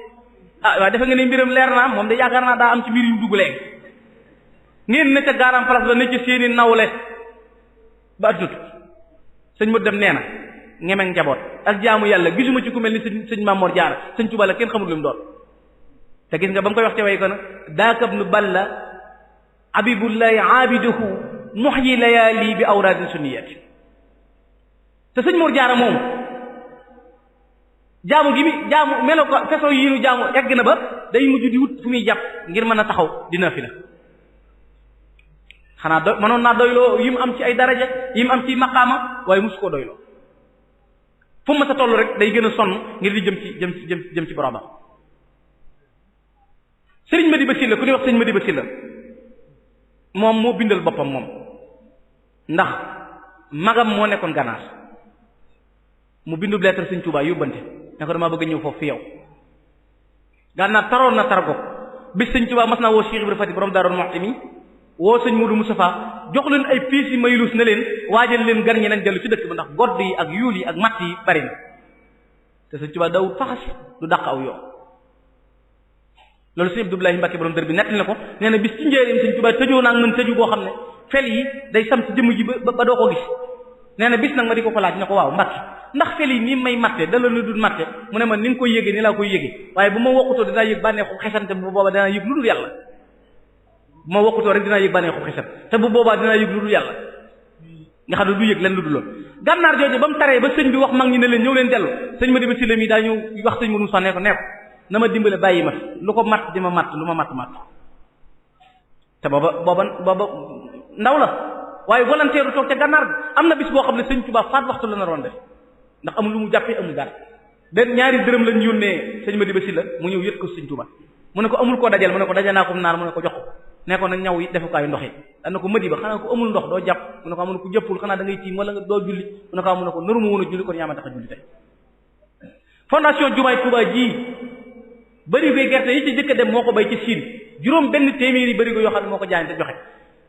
waaye defe nga ne mbiram leer naa moom de yaakaar naa daa am ci mbir yu dugg léegi ngeen ne ca gaaram place ba ne ci seeni nawle ba addut sëñ mu dem nee na ngemeeg njaboot ak jaamu yàlla gisuma ci ku mel ni sëñ Mamor Jaara sëñ Tuubaa la kenn xamul lu mu doon te gis nga ba mu koy wax te way ko nag daakab nu balla abibullahi aabiduhu muhyi layaali bi awraadin sunniyati te sëñ Mor Jaara moom jaamu gi mi jaamu melo ko façon yi nu jaamu egg na ba day mujj di wut fu muy jàpp ngir mën a taxaw dina fi la xanaa mënoon naa doyloo yi mu am ci ay daraja yi mu am ci maqaama waaye mosu koo doyloo fu ma sa toll rek day gën a sonn ngir di jëm ci boromam. sëriñ Madiba Sylla ku ñuy wax sëriñ Madiba Sylla moom moo bindal boppam moom ndax magam moo nekkoon gànnaar mu bindu lettre sëriñ Tuubaa yóbbante ne ko damaa bëgg ñëw foofu fi yow gànnaar taroon na tar ko bis sëriñ Tuubaa mas naa woo Cheikh Ibrahima Fati borom Daaru Muxti mi woo sëñ Modou Moustapha jox leen ay piis yi maylus na leen waajal leen gan ñi nañ dellu ci dëkk ba ndax godd yi ak yuul yi ak matt yi bari na te sëñ Tuubaa dawut faxas du dàq aw yoo loolu sëñ Abdoulaye Mbacke borom dër bi nettali na ko nee na bis ci njëriñ sëñ Tuubaa tëjoo naa mën tëju boo xam ne fel yi day sam ci jëmm ji ba doo ko gis nee na bis nag ma di ko laaj ne ko waaw Mbacke ndax fel yi nii may matte dala lu dul matte mu ne ma ni nga koy yëgee ni laa koy yëgee waaye bu ma wokkutoo dinaa yëg bànneexu xesante bu booba dinaa yëg lu dul yàlla bu ma wokkutoo rek dinaa yëg bànneexu xesante te bu boobaa dinaa yëg lu dul yàlla nga xam ne du yëg len lu dul loolu gànnaar jooju ba mu taree ba sëñ bi wax mag ñi ne leen ñëw leen dellu sëñ Madiba Sylla mi daa ñëw wax sëñ Modou Moussa ne ko na ma dimbale bàyyi ma lu ko matt di ma matt lu ma matt te booba ndaw la waaye volontaire toog ca gànnaar bi am na bis boo xam ne sëñ Tuubaa faat waxtu la naroon def ndax amul lu mu jàppee amul dara benn ñaari dërëm lañ yónnee sëñ Madiba Sylla mu ñëw yët ko sëñ Tuubaa mu ne ko amul koo dajal mu ne ko dajal naa ko naar mu ne ko jox ko ne ko nag ñaw yi defukaayu ndox yi dana ko Madiba xanaa ko amul ndox doo jàpp mu ne ko amul ko jëppul xanaa da ngay tiim wala nga doo julli mu ne ko mu ne ko naruma woon a julli kon yaa ma tax a julli tey fondation jumaay Tuubaa ji barigo gerte yi ci jëkk dem moo ko bay ci Siin juróom benn téeméeri barigo yoo xam ne moo ko jaayante joxe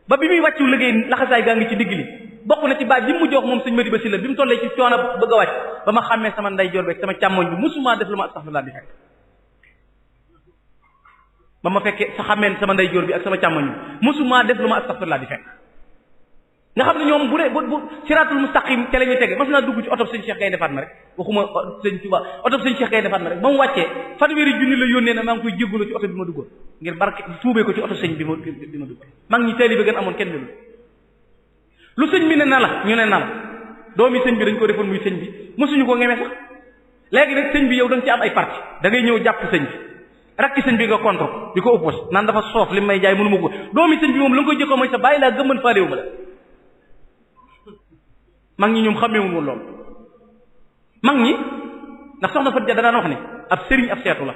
ba bi muy wàccu liggéey laxasaay gaa ngi ci digg li bokk na ci baat bi mu jox moom sëñ Madiba Sylla bi mu tollee ci coono bëgg a wàcc ba ma xàmmee sama ndeyjoor beeg sama càmmoñ bi musuma def lu ma astaghfirullah di fekk ba ma fekkee sa xàmmee sama ndeyjoor bi ak sama càmmoñ bi musuma def lu ma astaghfirullah di fekk nga xam ne ñoom bu dee bu siratul mustaqim te la ñuy tege mas naa dugg ci oto sëñ Cheikh Gaynde Fatma rek waxuma sëñ Tuubaa oto sëñ Cheikh Gaynde Fatma rek ba mu wàccee fanweeri junni la yónnee na maa ngi koy jéggalu ci oto bi ma duggoon ngir barke tuubee ko ci oto sëñ bi ma duggoon mag ñi taalibe gën amoon kenn delu lu sëñ bi ne na la ñu ne na la doomi sëñ bi dañ ko defoon muy sëñ bi mosuñu ko ngemee sax léegi nag sëñ bi yow da nga ci am ay parti da ngay ñëw jàpp sëñ bi rakki sëñ bi nga contre di ko oppose naan dafa soof li may jaay mënu ma ko doomi sëñ bi moom la nga koy jëkkoo mooy sa bàyyi laa gëmman faalewu ma la mag ñi ñoom xàmmeewuñ woon loolu mag ñi ndax soxna Fatou Dia da daan wax ne ab sëriñ ab seetu la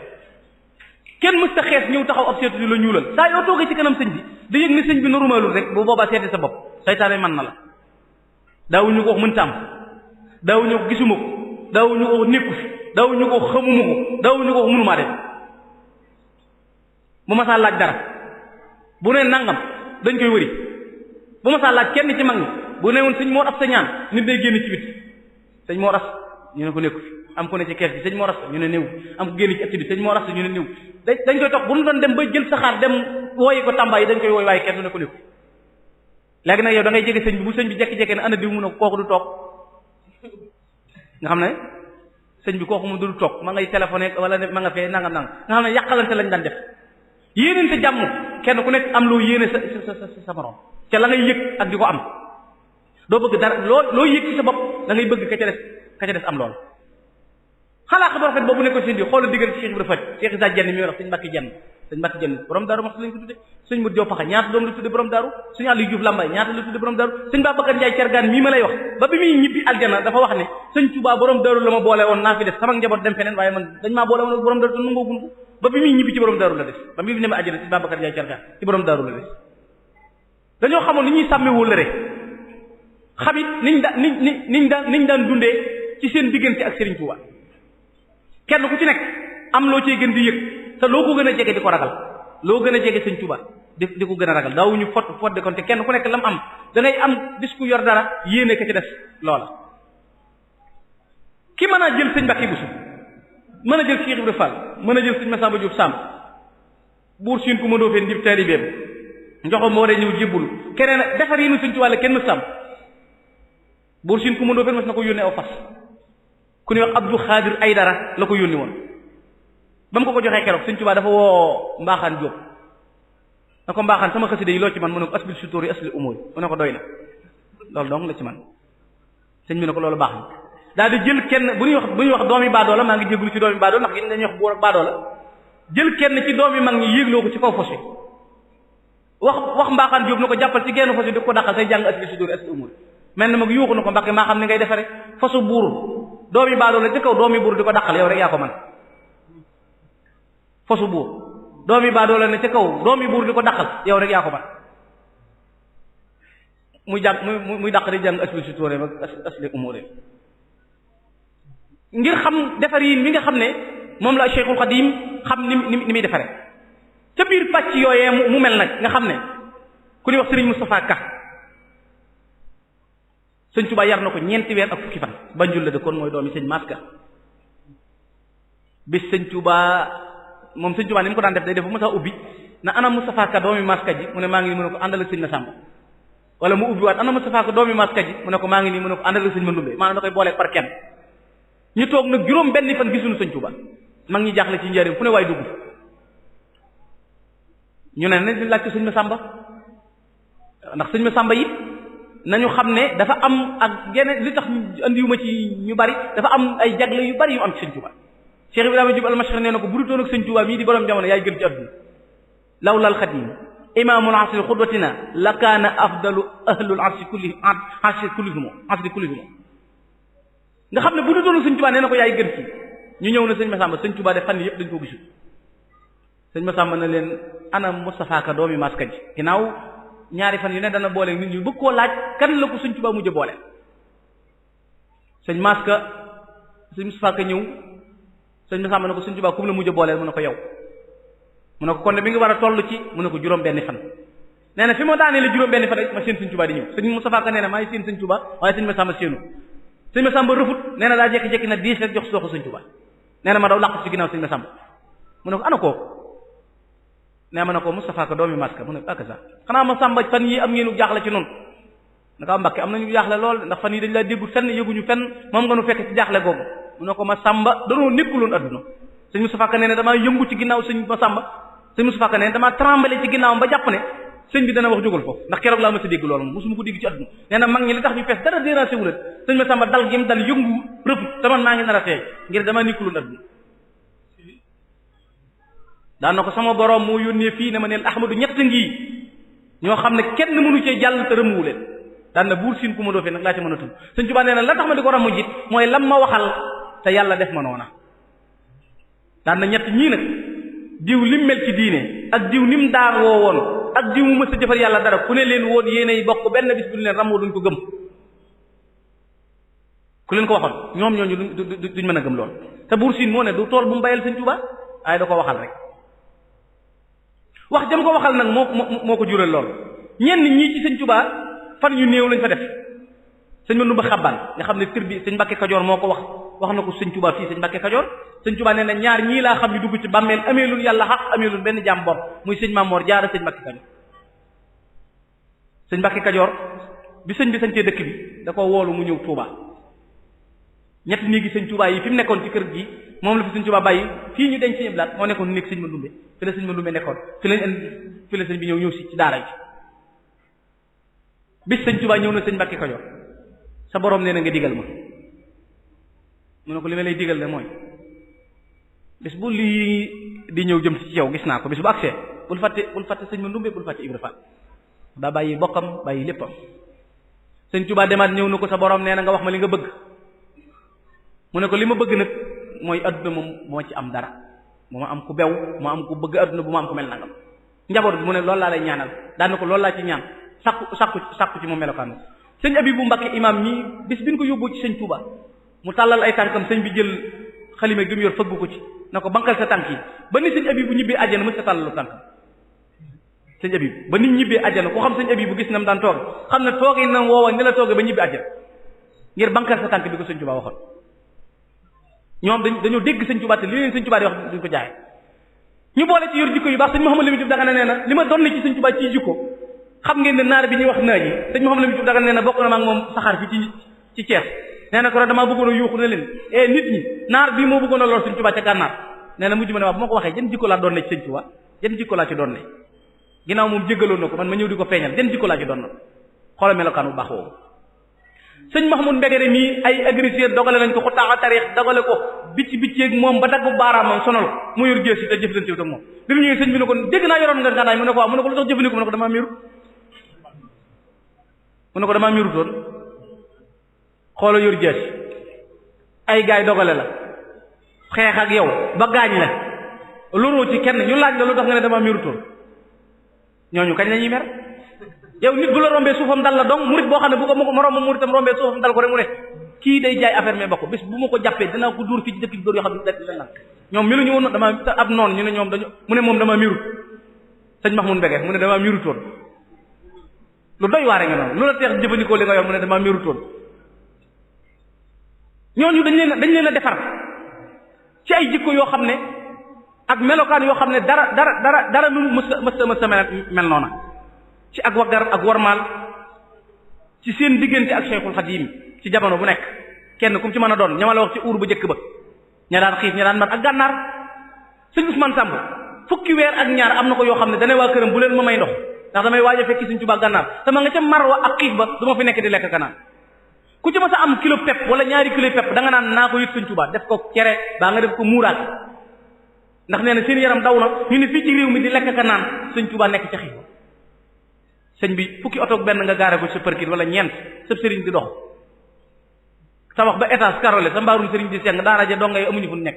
kenn mës ta xees ñëw taxaw ab seetu di la ñuulal saa yoo toogee ci kanam sëñ bi da yëg ne sëñ bi normalul rek bu boobaa seeti sa bopp saytaane mën na la daawuñu ko wax mënta am daawuñu ko gisuma ko daawuñu ko wax nekku fi daawuñu ko wax xamuma ko daawuñu ko wax mënumaa def bu ma saa laaj dara bu ne nangam dañ koy wëri bu ma saa laaj kenn ci mag ñi bu ne woon sëñ moo as sa ñaan nit day génn ci biti sëñ moo as ñu ne ko nekku fi am ko ne ci kees bi sëñ moo as ñu ne néew am ko génn ci ëtt bi sëñ moo as ñu ne néew dañ koy toog bu ñu doon dem ba jël saxaar dem wooyi ko Tamba yi dañ koy wooy waaye kenn du ne ko nekku léegi nag yow da ngay jege sëñ bi bu sëñ bi jekki-jekke ne ana diw mu ne kooku du toog nga xam ne sëñ bi kooku mu du toog ma ngay téléphoné wala ma nga fee nangam nangam nga xam ne yàqalante lañ daan def yéeneen sa jàmm kenn ku nekk am loo yéene sa morom ca la ngay yëg ak di ko am doo bëgg dara loo yëg ci sa bopp da ngay bëgg ka ca des am lool xalaa bu rafet boobu nekkoon seen di xoolal diggal ci Cheikh Ibrahima Fati Cheikh Issa Dieng mi wax sëñ Mbacke Dieng borom daaru wax lañ ko tudde sëñ Modou Diop Paxa ñaata doom la tudde borom daaru sëñ Aliou Diouf Lambaye ñaata la tudde borom daaru sëñ Babacar Ndiaye Thiergane mii ma lay wax ba bi muy ñibbi aljana dafa wax ne sëñ Touba borom daaru la ma boole woon naa fi def sama njaboot dem feneen waaye man dañ maa boole woon borom daaru te nangoogun ko ba bi muy ñibbi ci borom daaru la des ba bi mu ne ma aljana sëñ Babacar Ndiaye Thiergane ci borom daaru la des dañoo xamoon ni ñuy sàmme wóllëre xamit niñ daan dundee ci seen diggante ak Serigne Touba kenn ku ci nekk am loo cee gën di yëg te loo ko gën a jege di ko ragal loo gën a jege Serigne Touba di ko gën a ragal daawuñu fot de kon te kenn ku nekk lam am da ngay am bis ku yor dara yéene ka ci def loola. ki mën a jël sëñ Mbacke Bousso mën a jël Cheikh Ibrahima Fall mën a jël sëñ Massamba Diop Samb buur siin ku mëndoo feen dib taalibeem njoxo moo de ñëw jébbulu keneen defar yi nu sëñ Tuubaa kenn mës sam buur siin ku mëndoo feen mas na ko yónnee aw fas ku ñuy wax Abdou Khadir Aydara la ko yónni woon ba mu ko joxee keroog sëñ Tuubaa dafa woo Mbaaxaan Diop na ko Mbaaxaan sama xasida yi loo ci man mu ne ko asbil sutóor yi asli umóor mu ne ko doy na loolu dong la ci man sëñ bi ne ko loolu baax na daal di jël kenn bu ñuy wax doomi baadoola maa ngi jégalu ci doomi baadoola ndax dañuy wax buur ak baadoola jël kenn ci doomi mag ñi yéegloo ko ci kaw fos wi wax Mbaaxaan Diop na ko jàppal ci genn fos wi di ko daqal say jàng asli sutóor yi asli umóor mel na mag yuuxu na ko Mbàkke maa xam ni ngay defare fasu buur doomi baadoola ci kaw doomi buur di ko daqal yow rek yaa ko man fasu buur doomi baadoola ne ci kaw doomi buur di ko daqal yow rek yaa ko man muy daq di jàng asli sutóor yi ak asli umóor ngir xam defar yi mi nga xam ne moom la Cheikhul Khadim xam ni muy defare ca biir pàcc yooyee mu mel nag nga xam ne ku ñuy wax Serigne Moustapha Ka sëñ Touba yar na ko ñeenti weer ak fukki fan Banjul la dëkkoon mooy doomi sëñ Maska bis sëñ Touba moom sëñ Touba ni mu ko daan def day def bu mësa ubbi na ana Moustapha Ka doomi Maska ji mu ne maa ngi nii mu ne ko àndal ak sëñ Massamba wala mu ubbi waat ana Moustapha Ka doomi Maska ji mu ne ko maa ngi nii mu ne ko àndal ak sëñ Mandumbe maanaam da koy booleeg par kenn ñu toog nag juróom benn fan gisuñu sëñ Touba mag ñi jaaxle ci njëriñ fu ne waay dugg ñu ne nañ laaj ko sëñ Massamba ndax sëñ Massamba it nañu xam ne dafa am ak yeneen li tax andiwuma ci ñu bari dafa am ay jagle yu bari yu am ci sëñ Touba Cheikh Ibrahima Diop al-Mashriq nee na ko bu dutoon ak sëñ Touba mii di borom jamono yaay gën ci àdduna lawlal xadim imaamul asri xudwatina la kaana afdalu ahlul asri kullihum nga xam ne bu dutoon ak sëñ Touba nee na ko yaay gën ci ñu ñëw na sëñ Massamba sëñ Touba de fan yëpp dañ ko gisul sëñ Massamba na leen ana Moustapha Ka doomi Maska ji ginnaaw ñaari fan yu ne dana boole nit ñi bëgg koo laaj kan la ko sëñ Touba mujj boole sëñ Maska sëñ Moustapha Ka ñëw sëñ Massamba ne ko sëñ Touba kum la mujj booleel mu ne ko yow mu ne ko kon ne bi nga war a toll ci mu ne ko juróom benn fan nee na fi ma daanee la juróom benn fan rek ma seen sëñ Touba di ñëw sëñ Moustapha Ka nee na maa ngi seen sëñ Touba waaye sëñ Massamba séenu sëñ Massamba rëfut nee na daa jekki-jekki na diis rek jox soxu sëñ Touba nee na ma daw làqu ci ginnaaw sëñ Massamba mu ne ko ana kooku nee ma ne ko Moustapha Ka doomi Maska mu ne ak sa xanaa Massamba fan yi am ngeenu jaaxle ci noonu naka Mbakke am nañu jaaxle lool ndax fan yi dañu laa déggul fenn yëguñu fenn moom nga nu fekk ci jaaxle googu mu ne ko Massamba danoo nekkuloon adduna sëñ Moustapha Ka nee na damaa yëngu ci ginnaaw sëñ Massamba sëñ Moustapha Ka nee na damaa tremblé ci ginnaawam ba jàpp ne sëñ bi dana wax jógal foofu ndax keroog laa ma sa dégg loolu moom mosuma ko dégg ci adduna nee na mag ñi li tax ñu fees dara dérangé wu leen sëñ Massamba dal gi mu dal yëngu rëfu te man maa ngi nar a teey ngir damaa nekkuloon adduna daan na ko sama borom moo yónnee fii ne ma neel Ahmadu ñett ngi ñoo xam ne kenn mënu cee jàll te rëmuwu leen daan na buur siin ku ma doo fee nag laa ci mën a tudd sëñ Tuubaa nee na la tax ma di ko ramu jit mooy lam ma waxal te yàlla def ma noona daan na ñett ñii nag diw lim mel ci diine ak diw nim daar woo woon ak diw mu mës a jëfal yàlla dara ku ne leen woon yéenay bokk benn bis bu leen ramoo duñ ko gëm ku leen ko waxoon ñoom ñooñu duñ mën a gëm lool te buur siin moo ne du tool bu mu bayal sëñ Tuubaa waaye da ko waxal rek wax jëm ko waxal nag moo ko jural lool ñenn ñii ci sëñ Tuubaa fan yu néew lañ fa def sëñ Mandumba Xabbaan nga xam ne tër bi sëñ Mbàkke Kajoor moo ko wax na ko sëñ Tuubaa fii sëñ Mbàkke Kajoor sëñ Tuubaa nee na ñaar ñii laa xam ñu dugg ci bàmmeel ameelul yàlla xaq ameelul benn jaam bor muy sëñ Maamoor Jaara sëñ Mbàkke Kajoor sëñ Mbàkke Kajoor bi sëñ bi sañcee dëkk bi da ko woolu mu ñëw Tuubaa ñetti néegi sëñ Tuubaa yi fi mu nekkoon ci kër gi moom la fi sëñ Tuubaa bàyyi fii ñu denc sëñ Blaat moo nekkoon nekk sëñ Mandumbe fi la sëñ Mandumbe nekkoon fi la sëñ bi ñëw si ci daara ji bis sëñ Tuubaa ñëw na sëñ Mbàkke Kajoor sa borom nee na nga digal ma mu ne ko li ma lay digal ne mooy bis bu lii di ñëw jëm ci yow gis naa ko bis bu agsee bul fàtte sëñ Mandumbe bul fàtte Ibra Fall daa bàyyi bokkam bàyyi léppam sëñ Tuubaa demaat ñëw na ko sa borom nee na nga wax ma li nga bëgg mu ne ko li ma bëgg nag mooy adduna moom moo ci am dara bu ma am ku bew ma am ku bëgg adduna bu ma am ku mel nangam njaboot bi mu ne loolu laa lay ñaanal daan na ko loolu laa ci ñaan sakku ci mu melokaan sëñ Abibu Mbakke imam ñii bis bi ñu ko yóbboo ci sëñ Touba mu tàllal ay tànkam sëñ bi jël xalima gi mu yor fëgg ko ci na ko bankal sa tànk yi ba ni sëñ Abibu ñibbee àjjana mës sa tàllalu tànkam sëñ Abibu ba nit ñibbee àjjana ku xam sëñ Abibu gis na mu daan tooge xam ne tooge na woowa ni la tooge ba ñibbee àjjana ngir bankal sa tànk bi ko sëñ Touba waxoon ñoom dañoo dégg sëñ Touba te li leen sëñ Touba di wax duñ ko jaay ñu boole ci yor jikko yu baax sëñ Mouhamadou Lamine Diop Dagana nee na li ma doon ci sëñ Touba ci jikko xam ngeen ne naar bi ñuy wax naaj yi sëñ Mouhamadou Lamine Diop Dagana nee na bokk na ma ak moom saxaar fi ci Thiès nee na ko rek damaa bëggoon a yuuxu ne leen nit ñi naar bii moo bëggoon a lor sëñ Touba ca gànnaar nee na mujj ma ne waaw bu ma ko waxee jën jikko laa doon ne ci sëñ Touba jën jikko laa ci doon ne ginnaaw moom jéggaloon na ko man ma ñëw di ko feeñal jën jikko laa ci doon na xoolal melokaan bu baax woowu sëñ Mahmoud Mbegere mii ay agresseur dogale nañ ko ko taaxa tarix dogale ko bicc moom ba dagg baaraamam sonal mu yor géesi te jëflante ak moom bi mu ñëwee sëñ bi ne ko dégg naa yoroon nga gànnaay mu ne ko waaw mu ne ko lu tax jëfandikoo mu ne ko damaa miirutoon xoolal yor géesi ay gaay dogale la xeex ak yow ba gaañ la loroo ci kenn ñu laaj la lu tax nga ne damaa miirutoon ñooñu kañ lañuy mer yow nit bu la rombee suufam dal la donc murit boo xam ne bu ko moroomam muritam rombee suufam dal ko rek mu ne kii day jaay affaire mais ba ko bis bu ma ko jàppee dinaa ko dóor fii ci dëkk bi dóor yoo xam ne da nag ñoom meluñu woon dama ab noonu ñu ne ñoom dañu mu ne moom damaa miirut sëñ Mahmoud Mbege mu ne damaa miirutoon lu doy waare nga noonu lu la teex jëfandikoo li nga yor mu ne damaa miirutoon ñooñu dañ leen a defar ci ay jikko yoo xam ne ak melokaan yoo xam ne dara lu mës mel noona ci ak waggar ak warmaal ci seen diggante ak Cheikhul Khadim ci jamono bu nekk kenn kum ci mën a doon ñama la wax ci uur ba jëkk ba ña daan xiif ña daan mat ak gànnaar sëñ Ousmane Samb fukki weer ak ñaar am na ko yoo xam ne dana waa këram bu leen ma may ndox ndax damay waaj a fekki sëñ Tuubaa gànnaar te ma nga ca marwa ak xiif ba du ma fi nekk di lekk kanaan ku ci ma sa am kilo pepp wala ñaari kilo pepp da nga naan naa ko yët sëñ Tuubaa def ko cere baa nga def ko muuraat ndax nee na seen yaram daw na ñu ne fii ci réew mi di lekk kanaan sëñ Tuubaa nekk ca xiif sëñ bi fukki oto benn nga gaare ko sa përkit wala ñeent sëb sëriñ di dox tabax ba étage karole sa mbaarum sëriñ di seng daara ja donga yi amuñu fu nekk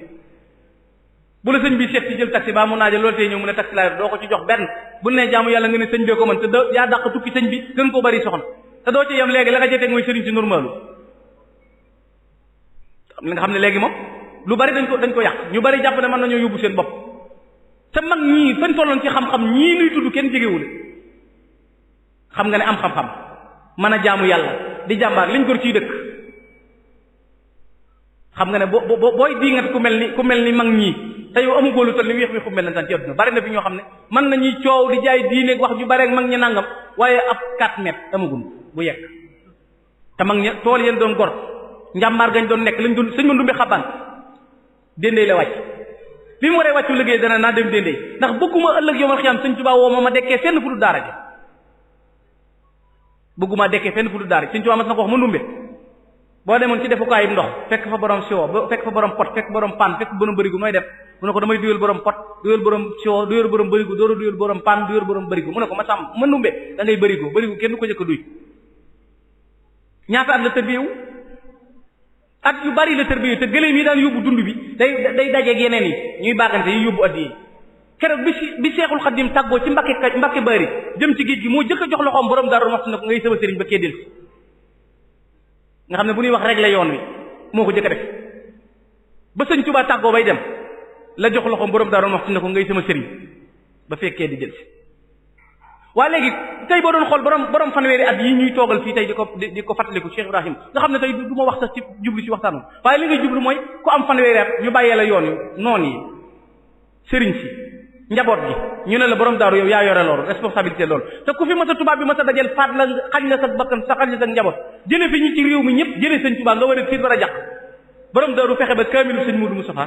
bu la sëñ bi seet ci jël taxi baa mu naaje loolu tey ñëw mu ne taxi laa doo ko ci jox benn bu ne jaamu yàlla nga ne sëñ bee ko mën te yaa dàq tukki sëñ bi gën koo bari soxna te doo ci yem léegi la nga jotee mooy sëriñ si normalu nga xam ne léegi moom lu bari dañ ko yàq ñu bari jàpp ne mën nañoo yóbbu seen bopp te mag ñii fañ tolloon ci xam-xam ñii nuy tudd kenn jegewule xam nga ne am xam-xam mën a jaamu yàlla di jàmbaar liñ gor ciy dëkk xam nga ne booy diingat ku mel ni mag ñii te yow amu góolu toll ni wéex wi xu mel na tan ci adduna bari na fi ñoo xam ne mën nañuy coow di jaay diine wax ju bari ak mag ñi nangam waaye ab 4 mètres amagul bu yegg te mag ña tool yéen doon gor njàmbaar gañ doon nekk lañ doon sëñ ma ndumbe xaban déndéy la wàcc bi mu waree wàccu liggéey dana naa dem déndéy ndax bëgguma ëllëg yomal xiyam sëñ Tuubaa woo ma dekkee fenn fu du daara ji bëgguma dekkee fenn fu du daara ji sëñ Tuubaa mas na ko wax ma ndumbe boo demoon ci defukaayum ndox fekk fa borom siwo fekk fa borom pot fekk borom pan fekk borom bërigu nooy def mu ne ko damay duyal borom pot duyal borom siwo duyal borom bërigu door a duyal borom pan duyal borom bërigu mu ne ko ma sàmm ma ndumbe da ngay bërigu kenn du ko jëkk a duy ñaata at la tërbiyewu at yu bari la tërbiyewu te gëléem yi daan yóbbu dund bi day dajeeg yeneen yi ñuy baagante yi yóbbu at yi keroog bi Seexul Xadim tàggoo ci Mbakke Bari jëm ci géej gi moo jëkk a jox loxoom borom Daaru wax na ko ngay sama sëriñ ba kee del nga xam ne bu ñuy wax rek la yoon wi moo ko jëkk a def ba sëñ Tuubaa tàggoo bay dem la jox loxoom borom Daaru wax na ko ngay sama sëriñ ba fekkee di jël si waaye léegi tey boo doon xool borom fanweeri at yi ñuy toogal fii tey di ko fàttaliku Cheikh Ibrahim nga xam ne tey du ma wax sax ci jublu ci waxtaan waaye li ngay jublu mooy ku am fanweeri at ñu bàyyee la yoon wi noonu yi sëriñ si njaboot gi ñu ne la borom daaru yow yaa yore loolu responsabilité loolu te ku fi masa tubaab bi masa dajel faat la xañ la sa bakkan sa xañ la sa njaboot jële fi ñi ci réew mi ñëpp jële sëñ Tuubaa nga war a tiit war a jàq borom daaru fexe ba kaamilu sëñ Modou Moustapha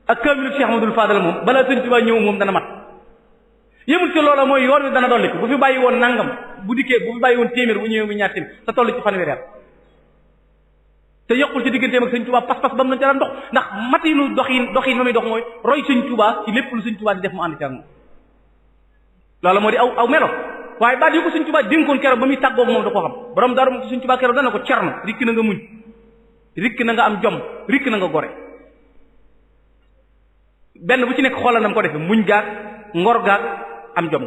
ak kaamilu Cheikh Amadou Fadal moom balaa sëñ Tuubaa ñëw moom dana mat yëmul ci loola mooy yoon wi dana dolli ko bu fi bàyyi woon nangam bu dikkee bu fi bàyyi woon téeméer bu ñëwee mu ñaar téeméer sa toll ci fanweeri at te yokkul ci digganteem ak sëñ Tuubaa pas-pas ba mu na ca ndox ndax matinu doxin ma muy dox mooy roy sëñ Tuubaa ci lépp lu sëñ Tuubaa di def mu ànd ci ak moom loolu moo di aw melo waaye baat yi ko sëñ Tuubaa dénkoon keroog ba muy tàggoog moom da koo xam borom daaru moom ci sëñ Tuubaa keroog dana ko cerno rikk na nga muñ rikk na nga am jom rikk na nga gore benn bu ci nekk xoolal na mu ko defee muñ gaag ngor gaag am jom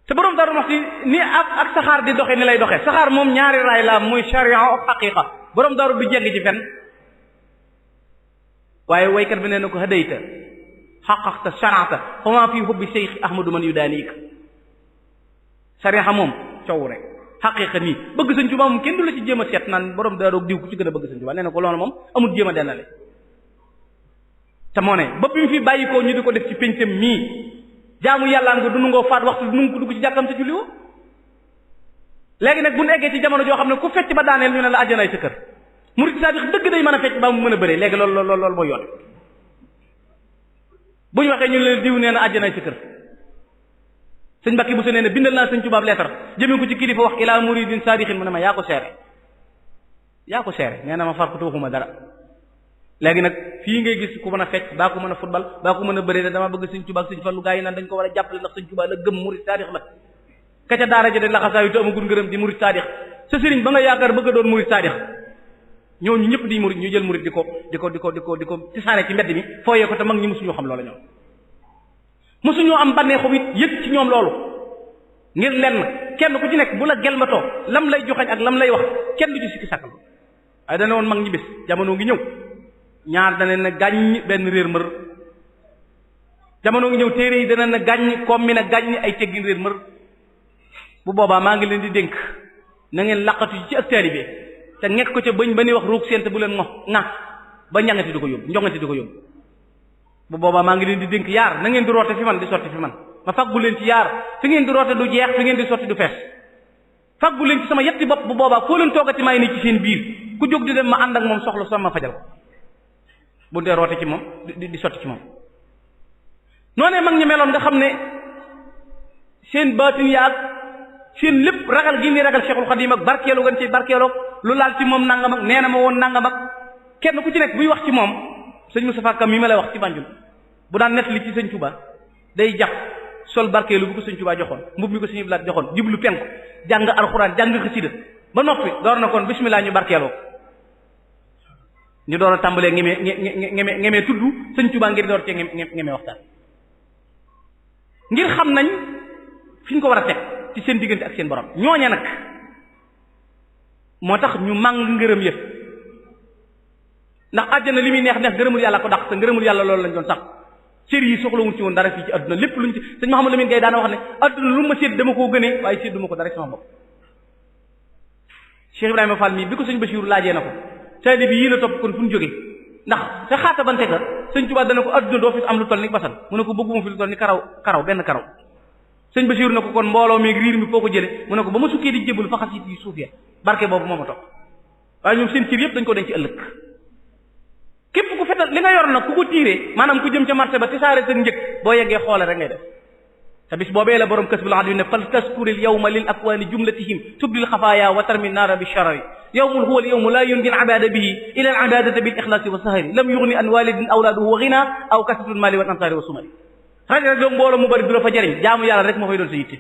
te borom Daaru Muxti ni ak saxaar di doxe ni lay doxe saxaar moom ñaari raay la muy sharia ak xaqiqa borom daaru du jégg ci fen waaye waykat bi nee na ko hadayta xaqaqta sharata fa ma fi hubbi Cheikh Ahmadu man yudaaniika sharia moom coow rek xaqiqa nii bëgg Sëñ Tuubaa moom kenn du la ci jéem a seet naan borom daaru diw ku ci gën a bëgg Sëñ Tuubaa nee na ko loolu moom amul jéem a dennale te moo ne ba bi mu fi bàyyi ko ñu di ko def ci péncam mii jaamu yàlla nga du nungoo faat waxtu du nungu ko dugg ci jàkkam te julli woo léegi nag bu ñu eggee ci jamono joo xam ne ku fecc ba daaneel ñu ne la àjjanaay sa kër murid saadix dëgg day mën a fecc ba mu mën a bëree léegi loolu mooy yoon bu ñu waxee ñu leen diw nee na àjjanaay sa kër sëñ Mbàkke bu sa nee na bindal naa sëñ Tuubaa leetar jëmee ko ci kilifa wax ilaa muridin saadixin mu ne ma yaa ko seere nee na ma far ko tuuxuma dara léegi nag fii ngay gis ku mën a fecc baa ko mën a football baa ko mën a bëree dama bëgg sëñ Tuubaa ak sëñ Fallu gaa yi naan dañ ko war a jàppale ndax sëñ Tuubaa la gëm murid saadix la ka ca daara ja de laxasaayu te amagul ngërëm di murid saadix sa sëriñ ba nga yaakaar bëgg a doon murid saadix ñooñu ñëpp di murid ñu jël murid di ko tisaane ci mbedd mi fooyee ko te mag ñi mosuñoo xam loola ñoom mosuñoo am bànneexu it yëg ci ñoom loolu ngir lenn kenn ku ci nekk bu la gelmatoo lam lay joxañ ak lam lay wax kenn du ci sikki sàkkal waaye dana woon mag ñi bés jamono ngi ñëw ñaar dana na gàññ benn réer mër jamono ngi ñëw téere yi dana na gàññ comme mi na gàññ ay teggin réer mër bu boobaa maa ngi leen di dénk na ngeen laqatu ci ak taalibe te ngekk ko ca bëñ ba ni wax ruug seen te bu leen ŋa ba ñangati di ko yóbbu njongati di ko yóbbu bu boobaa maa ngi leen di dénk yaar na ngeen di roote fi man di sotti fi man ma faggu leen ci yaar fi ngeen di roote du jeex fi ngeen di sotti du fees faggu leen ci sama yetti bopp bu boobaa foo leen toogati maay ni ci seen biir ku jóg di dem ma ànd ak moom soxla sama fajal ko bu dee roote ci moom di sotti ci moom noonee mag ñi meloon nga xam ne seen baatin yaag seen lépp ragal gi ni ragal Cheikhul Khadim ak barkeelu gan ci barkeeloog lu laal ci moom nangam ak nee na ma woon nangam ak kenn ku ci nekk buy wax ci moom sëñ Moustapha Kam mi ma lay wax ci Banjul bu daan nettali ci sëñ Touba day jàpp sol barkeelu bu ko sëñ Touba joxoon mbub mi ko sëñ Blaat joxoon jublu penku jàng alxuraan jàng xasida ba noppi door na kon bismillah ñu barkeeloo ñu door a tàmbalee ngemee tudd sëñ Touba ngir door cee ngemee waxtaan ngir xam nañ fi ñu ko war a teg ci seen diggante ak seen borom ñooñe nag moo tax ñu màng ngërëm yëpp ndax àjjana li muy neex neex ngërëmul yàlla ko dàq te ngërëmul yàlla loolu lañ doon sax cër yi soxlawuñ ci woon dara fii ci adduna lépp luñ ci sëñ Mouhamadou Lamine Gaye daana wax ne adduna lu ma sédd dama koo gënee waaye sédduma ko dara sama bopp Cheikh Ibrahima Fall mii bi ko sëñ Bachir laajee na ko taali bi yii la topp kon fu ñu jógee ndax te xaata bante ka sëñ Tuubaa dana ko adduna doo fi am lu toll ni basal mu ne ko bëgguma fi lu toll ni karaw benn karaw sëñ Bachir na ko kon mbooloo mi riir mi foo ko jële mu ne ko ba ma sukkee di jébbalu fa xas yi suuf ya barke boobu moo ma topp waaye ñoom seen cër yëpp dañ ko denc ci ëllëg képp ku fetal li nga yor nag ku ko tiiree maanaam ku jëm ca marché ba tisaare sa njëg boo yeggee xoole rek ngay def te bis boobee la borom kës bi la ne fal taskuril yawma lil akwaani jumlatihim tubdil xafaaya wa tarmi naara bi sharari yawmun huwa al yawmu la yungi al abada bihi ila al abadati bil ikhlasi wa sahari lam yughni an walidin awlaaduhu wa ghina aw kasratul mali wal ansari wa sumari rajo rek mbooloo mu bari du la fa jariñ jaamu yàlla rek moo fay doon sa yitte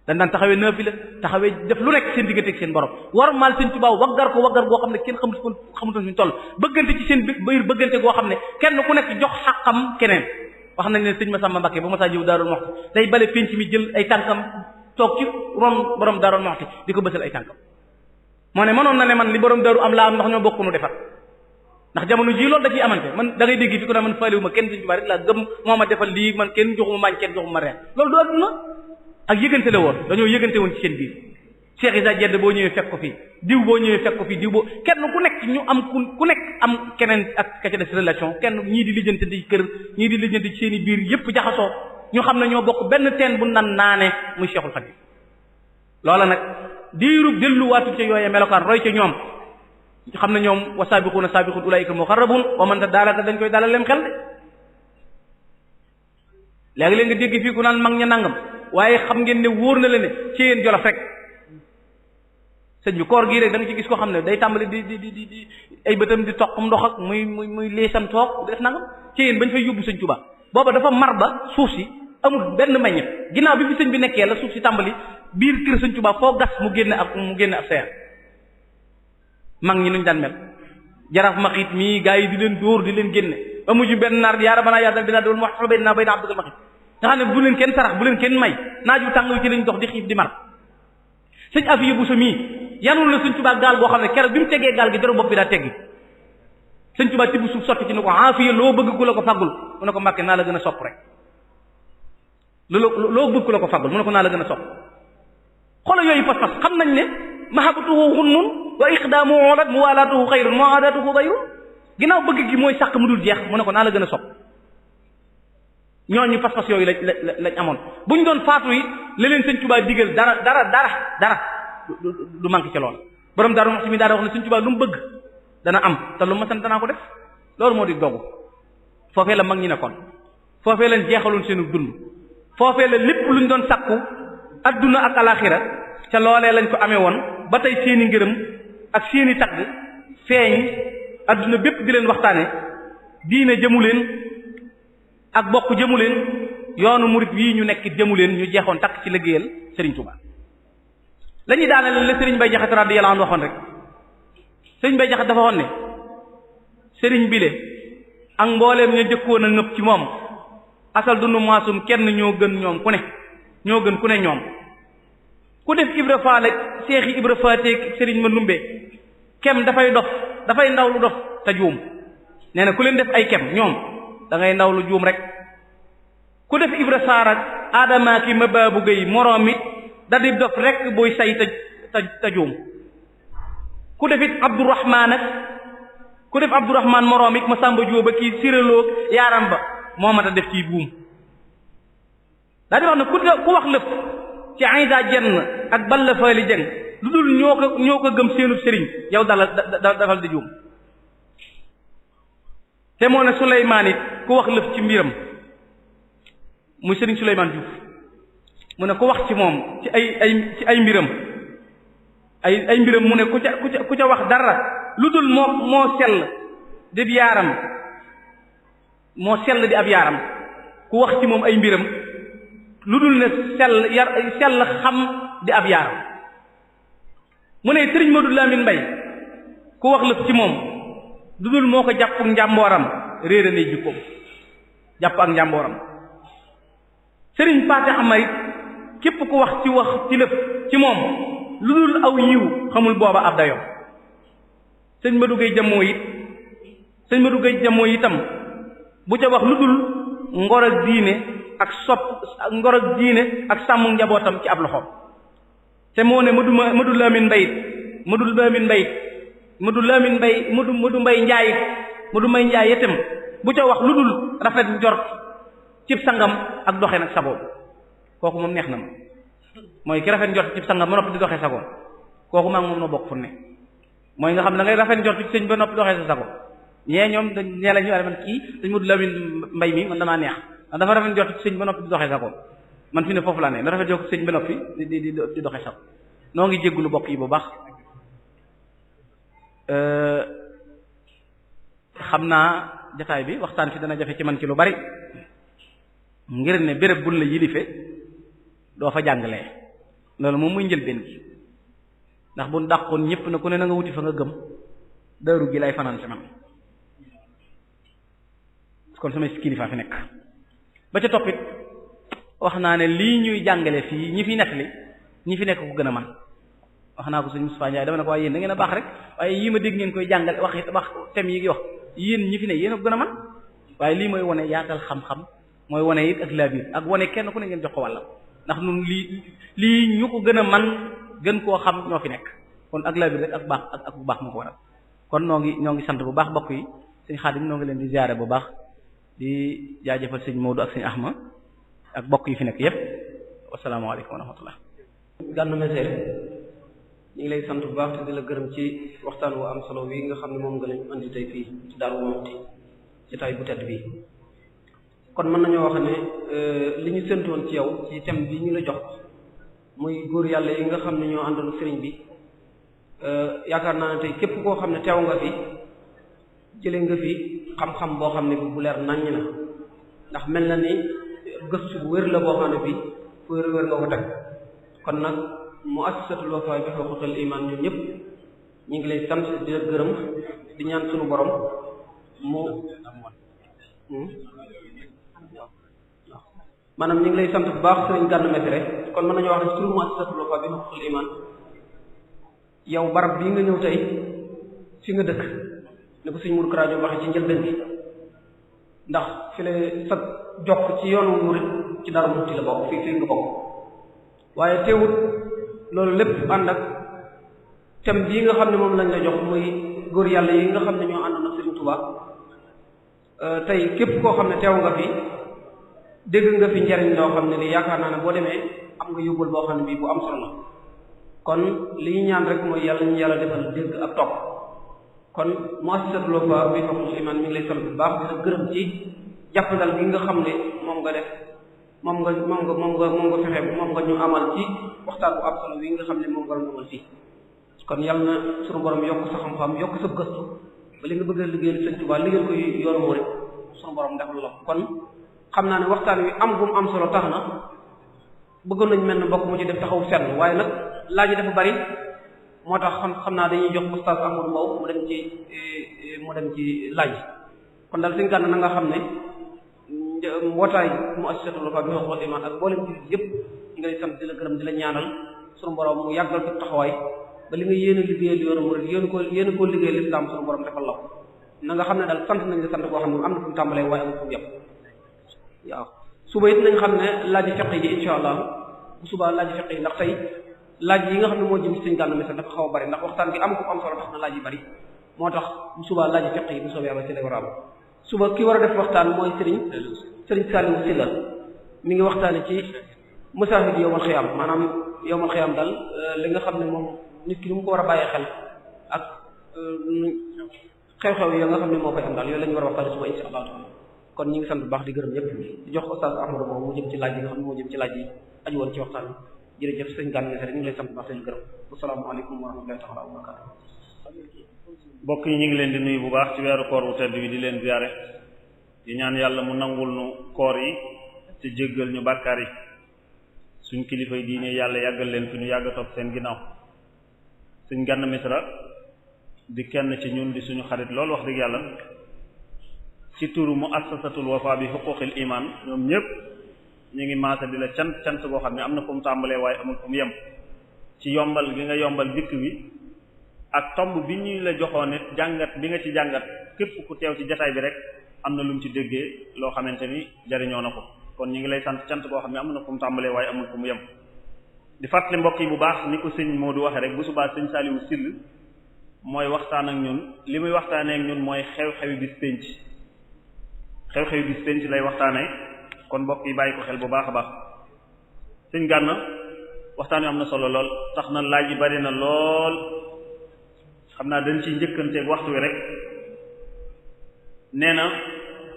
dañ daan taxawee naafila taxawee def lu nekk seen diggante ak seen borom war maal sëñ Tuubaa waggar ko waggar goo xam ne kenn xamutoon suñu toll bëggante ci seen biir bëggante goo xam ne kenn ku nekk jox xaqam keneen wax nañ ne sëñ Masamba Mbakke ba ma saa ñëw Daarul Muxti day bale penc mi jël ay tànkam toog ci ron borom Daarul Muxti di ko bësal ay tànkam moo ne mënoon na ne man li borom Daaru am laa am ndax ñoo bokk nu defar ndax jamono jii loolu da ciy amante man da ngay dégg fi ko ne man faaliwuma kenn sëñ Tuubaa rek laa gëm moo ma defal lii man kenn joxuma maañ kenn joxuma reen loolu du adduna ak yëgante la woon dañoo yëgante woon ci seen biir Cheikh Issa Dieng boo ñëwee fekk ko fii diw boo ñëwee fekk ko fii diw boo kenn ku nekk ñu am ku nekk am keneen ak ka ca des relation kenn ñii di lijjante di kër ñii di lijjante ci seen i biir yépp jaxasoo ñu xam ne ñoo bokk benn teen bu nan naane muy Cheikhul Khadim loola nag diirub delluwaatu ca yooyee melokaan roy ca ñoom ñu xam ne ñoom wa saabiquuna saabiquun ulaa'ika muqarrabuun wa man daanaka dañ koy dalal leen xel de léegi-léeg nga dégg fii ku naan mag ña nangam waaye xam ngeen ne wóor na leen ne ci yéen Jolof rek sëñ bi koor gii rek da nga ci gis koo xam ne day tàmbali di ay bëtam di toq ndox ak muy liisam toog di def nangam ci yéen bañ fay yóbbu sëñ Tuubaa booba dafa mar ba suuf si amul benn meññet ginnaaw bi fi sëñ bi nekkee la suuf si tàmbali biir kër sëñ Tuubaa foo gas mu génne ab seer mag ñi nuñ daan mel jaraaf maxit mii gaa yi di leen dóor di leen génne ba mujj benn naar yaara banaa yaadal dinaa doon wax xobee naa bay na abdul maxit nga xam ne bu leen kenn sarax bu leen kenn may naaj wu tàng wi ci lañ dox di xiif di mar sëñ Afiya Buso mii yanul la sëñ Tuubaa gaal goo xam ne keroog bi mu teggee gaal gi dara bopp bi daa teggi sëñ Tuubaa tibb suuf sotti ci ne ko Afiya loo bëgg ku la ko faggul mu ne ko Mbàkke naa la gën a sopp rek loo bëgg ku la ko faggul mu ne ko naa la gën a sopp xoolal yooyu pas-pas xam nañ ne mahabbatuhu xunnun wa iqdaamuhu lat muwalaatuhu xayrun muaadatuhu dayrun ginnaaw bëgg gi mooy sàq mu dul jeex mu ne ko naa la gën a sopp ñooñu pas-pas yooyu lañ amoon bu ñu doon faatu yi la leen sëñ Tuubaa digal dara du manqué ci lool borom Daaru Muxti mi daa wax ne sëñ Tuubaa lu mu bëgg dana am te lu ma sant danaa ko def loolu moo di dogu foofee la mag ñi nekkoon foofee lañ jeexaloon seenu dund foofee la lépp luñ doon sàkku adduna ak alaxira ca loolee lañ ko amee woon ba tey seeni ngërëm ak seeni tagg feeñ adduna bépp di leen waxtaane diine jëmu leen ak bokk jëmu leen yoonu murit wii ñu nekk jëmu leen ñu jeexoon takk ci liggéeyal Serigne Touba la ñuy daaneel la Serigne Bay Jaxate radiyallahu anhu waxoon rek Serigne Bay Jaxate dafa waxoon ne Serigne bile ak mbooleem ñu jëkkoon a ngëpp ci moom asal dundu maasum kenn ñoo gën ñoom ku ne ñoo gën ku ne ñoom ku def Ibra Faal ak Seexi Ibra Faate Serigne ma numbe kem dafay dof dafay ndaw lu dof te juum nee na ku leen def ay kem ñoom da ngay ndaw lu juum rek ku def Ibra Saar ak Adama ki ma baabu gay moroom it da di dof rek booy say te juum ku def it Abdourahman ak ku def Abdourahman moroom it ma Samba Jóoba kii siraloog yaaram ba moo mat a def ci buum daa di wax ne ku wax lëpp ci Ayda Jenn ak Balla Faali Jeng lu dul ñoo ko gëm seenu sëriñ yow dafal di juum te moo ne Suleymaan it ku wax lëf ci mbiram muy sëriñ Suleymaan Juuf mu ne ku wax ci moom ci ay mbiram ay mbiram mu ne ku ca wax dara lu dul moo sell di ab yaaram moo sell di ab yaaram ku wax ci moom ay mbiram lu dul ne sell xam di ab yaaram mu ne sëriñ Modou Lamine Mbay ku wax lëf ci moom lu dul moo ko jàpp njàmbooram réere ne jikkoom jàpp ak njàmbooram sëriñ Paate Amar it képp ku wax ci lëf ci moom lu dul aw yiw xamul booba ab dayo sëñ Madou Gueye Jamoo itam bu ca wax lu dul ngor ak diine ak sàmm njabootam ci ab loxoom te moo ne Madou Lamine Mbay Njaay itam bu ca wax lu dul rafet njort cib sangam ak doxe nag sagoom kooku moom neex na ma mooy ki rafet njort cib sangam ba noppi di doxe sagoom kooku maa ngi moom na bokk fu ne mooy nga xam ne da ngay rafet njort ci sëñ ba noppi doxee sa sago ñee ñoom dañ nee la ñu man kii sëñ Modou Lamine Mbay mi man damaa neex ndax dafa rafet njort ci sëñ ba noppi di doxee sagoom man fi ne foofu laa ne na rafet njort ci sëñ ba noppi di doxee sago noo ngi jéggulu bokk yi bu baax xam naa jataay bi waxtaan fi dana jafe ci man ci lu bari ngir ne béréb bul la yilife doo fa jàngalee loolu moom muy njëlbeen gi ndax bu dàqoon ñëpp na ku ne na nga wuti fa nga gëm daaru gi lay fanaan si man kon samay kilifa fi nekk ba ca toppit wax naa ne lii ñuy jàngale fii ñi fi nekk ku gën a man wax naa ko sëñ Moustapha Ndiaye dama ne ko waaye yéen da ngeen a baax rek waaye yii ma dégg ngeen koy jàngale wax thème yi ngi wax yéen ñi fi ne yéen a ko gën a man waaye lii mooy wane yaatal xam-xam mooy wane it ak laabir ak wane kenn ku ne ngeen jox ko wàllam ndax nun lii ñu ko gën a man gën koo xam ñoo fi nekk kon ak laabir rek ak baax ak bu baax moo ko waral kon ñoo ngi sant bu baax bokk yi sëñ Xaadim noo ngi leen di ziyaare bu baax di jaajëfal sëñ Modou ak sëñ Ahma ak bokk yi fi nekk yépp wasalaamaaleykum wa rahmatullah Gana Messere ñu ngi lay sant bu baax te di la gërëm ci waxtaan wu am solo wi nga xam ne moom nga lañu andi tey fii ci Darou Moukhty ci tay bu tedd bii kon mën nañoo wax ne li ñu séntoon ci yow ci thème bi ñu la jox muy góor yàlla yi nga xam ne ñoo àndoon sëriñ bi yaakaar naa ne tey képp koo xam ne teew nga fi jëlee nga fi xam-xam boo xam ne bi bu leer naññ na ndax mel na ni gëstu bu wér la boo xam ne bi fu wér nga ko teg kon nag muassasatul Wafa bi huquqil iman ñun ñëpp ñu ngi lay sant di la gërëm di ñaan suñu borom maanaam ñu ngi lay sant bu baax sëriñ Gana Messere kon mën nañu wax ne turu muassasatul Wafa bi huququl iman yow barab bii nga ñëw tey fi nga dëkk ne ko suñ Mourou Kara Diop waxee ci njëlbeen bi ndax fi la sa jokk ci yoonu murid ci Darou Moukhty la bokk fii nga bokk waaye teewut loolu lépp ànd ak thème bii nga xam ne moom lañ la jox muy góor yàlla yi nga xam ne ñoo àndoon ak Serigne Touba tey képp koo xam ne teew nga fi dégg nga fi njariñ loo xam ne ni yaakaar naa ne boo demee am nga yóbbul boo xam ne bii bu am solo la kon li ñu ñaan rek mooy yàlla ñu yàlla defal dégg ak topp kon muassasatul Wafa bi huququl iman mi ngi lay sant bu baax dina gërëm ci jàppandal gi nga xam ne moom nga def moom nga fexe moom nga ñu amal ci waxtaan bu am solo wi nga xam ne moom nga amal fii kon yàlla na suñu borom yokk sa xam-xam yokk sa gëstu ba li nga bëgg a liggéeyal Sëriñ Tuubaa liggéeyal ko yoonu murid suñu borom defal la kon xam naa ne waxtaan wi am gum am solo tax na bëggoon nañ mel ne mbokk mu ci def taxaw fenn waaye nag laaj yi dafa bari moo tax xam naa dañuy jox Oustaz Amadou Mbow mu dem ci laaj kon daal Sëriñ Gana na nga xam ne mbootaay muassasatul Wafa bi huququl iman ak mboolem jullit yëpp ñu ngi lay sant di la gërëm di la ñaanal suñu borom mu yàggal fi taxawaay ba li nga yéen a liggéeyal yoonu murid yéen koo liggéeyal islam suñu borom defal la ko na nga xam ne daal sant nañ la sant boo xam ne am na fu mu tàmbalee waaye amul fu mu yem waaw suba it nañ xam ne laaj fiqh yi insha allah bu suba laaj fiqh yi ndax tey laaj yi nga xam ne moo jëm ci Sëriñ Gana Messere dafa xaw a bari ndax waxtaan gi am ko am solo tax na laaj yi bari moo tax bu suba laaj fiqh yi bu soobee yàlla ci lay war a am suba ki war a def waxtaan mooy Sëriñ Saliou Sylla mi ngi waxtaane ci masaahid yawmal xiyaam maanaam yawmal xiyaam daal li nga xam ne moom nit ki ni mu ko war a bàyyee xel ak xew-xew yi nga xam ne moo koy am daal yooyu la ñu war a waxtaane suba insha allah kon ñi ngi sant bu baax di gërëm ñëpp di jox Oustaz Ahmadou moom mu jëm ci laaj yi nga xam ne moo jëm ci laaj yi aju woon ci waxtaan bi jërëjëf Sëriñ Gana Messere ñu ngi lay sant bu baax di gërëm asalaamaaleykum wa rahmatullahi ta'ala wa barakatuh mbokk yi ñu ngi leen di nuyu bu baax ci weeru koor wu tedd bi di leen ziyaare di ñaan yàlla mu nangul nu koor yi te jéggal ñu bàkkaar yi suñ kilifa yi diine yàlla yàggal leen fi ñu yàgg topp seen ginnaaw Sëriñ Gana Messere di kenn ci ñun di suñu xarit loolu wax dëgg yàlla ci turu muassasatul Wafa bi huquqil iman ñoom ñëpp ñu ngi maase di la cant boo xam ne am na fu mu tàmbalee waaye amul fu mu yem ci yombal gi nga yombal dikk bi ak tomb bi ñu la joxoon it jàngat bi nga ci jàngat képp ku teew ci jataay bi rek am na lu mu ci déggee loo xamante ni jariñoo na ko kon ñu ngi lay cant boo xam ne am na fu mu tàmbalee waaye amul fu mu yem di fàttali mbokk yi bu baax ni ko sëñ Modou waxee rek bu subaa sëñ Saliou Sylla mooy waxtaan ak ñun li muy waxtaanee ak ñun mooy xew-xewi bis penc xew-xewi bis penc lay waxtaanee kon mbokk yi bàyyi ko xel bu baax a baax sëñ Gana waxtaan wi am na solo lool tax na laaj yi bari na lool xam naa dañ ciy njëkkanteeg waxtu wi rek nee na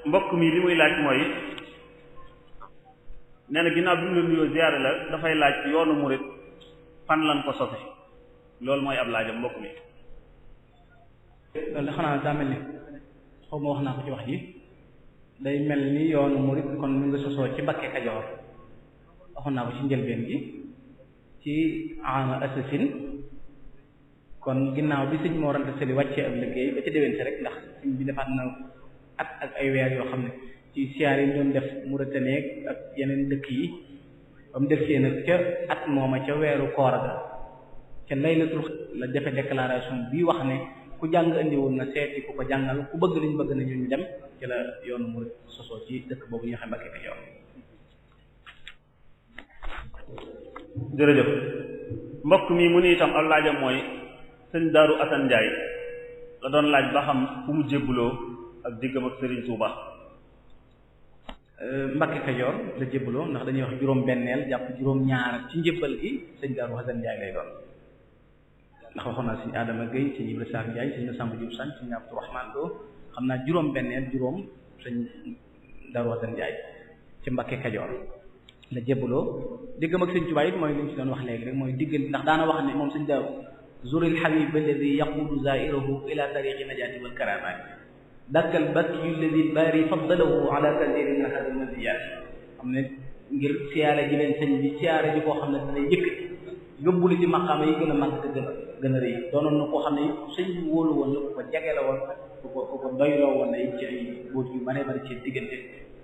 mbokk mi li muy laaj mooy nee na ginnaaw bi mu la nuyoo ziyaare la dafay laaj yoonu murid fan lan ko sofe loolu mooy ab laajam mbokk mi. loolu de xanaa daa mel ni xaw ma wax naa ko ci wax ji day mel ni yoonu murid kon mu nga sosoo ci Mbakke Kajoor waxoon naa ko ci njëlbeen gi ci ama assasine kon ginnaaw bi sëñ Mor Anta Sali wàccee ab liggéey ba ca déwén si rek ndax sëñ bi defaat na at ak ay weer yoo xam ne ci siyaar yi doon def Mauritanie ak yeneen dëkk yi ba mu def nag ca at mooma ca weeru koor ga ca laylatul la defe déclaration bi wax ne ku jàng indiwoon na seeti ku ko jàngal ku bëgg liñ bëgg na ñu dem ci la yoonu murid sosoo ci dëkk boobu ñu xam Mbakke Kajoor. jërëjëf mbokk mi mu ni itam ab laajam mooy sëñ Daaru Asan Njaay la doon laaj ba xam fu mu jébbuloo ak diggam ak Serigne Touba. Mbakke Kajoor la jébbuloo ndax dañuy wax juróom-benneel jàpp juróom-ñaar ci njébbal gi sëñ Daaru Asan Njaay lay doon ndax waxoon naa sëñ Adama Gueye sëñ Ibra Sarr Njaay sëñ Samba Diop Sañ sëñ Abdou Rahman Lo xam naa juróom-benneel sëñ Daaru Asan Njaay ci Mbakke Kajoor la jébbuloo diggam ak sëñ Touba it mooy li ñu ci doon wax léegi rek mooy diggal ndax daana wax ne moom sëñ Daaru zuril habib alladhi yaqudu zairahu ila tariqi najati wal karamat dakkal bakki alladhi bari faddalahu ala kathiri min hadhihi al-maziyat xam ne ngir siyaare ji leen sëñ bi siyaare ji koo xam ne dana yëkkati yóbbuli ci maqaama yi gën a màgg te gën a rëy doonoon na koo xam ne sëñ bi wóolu woon la ku ko jege la woon ku ko doyloo woon na it ci ay bóot yu bare bari ci diggante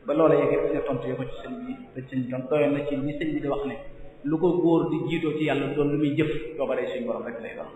ba loola yëg nga tontu yo ko ci sëñ bi ba sëñ bi doyoon na ci ñi sëñ bi di wax ne lu ko góor di jiitoo ci yàlla doon lu muy jëf doobaree suñu borom rek lay doon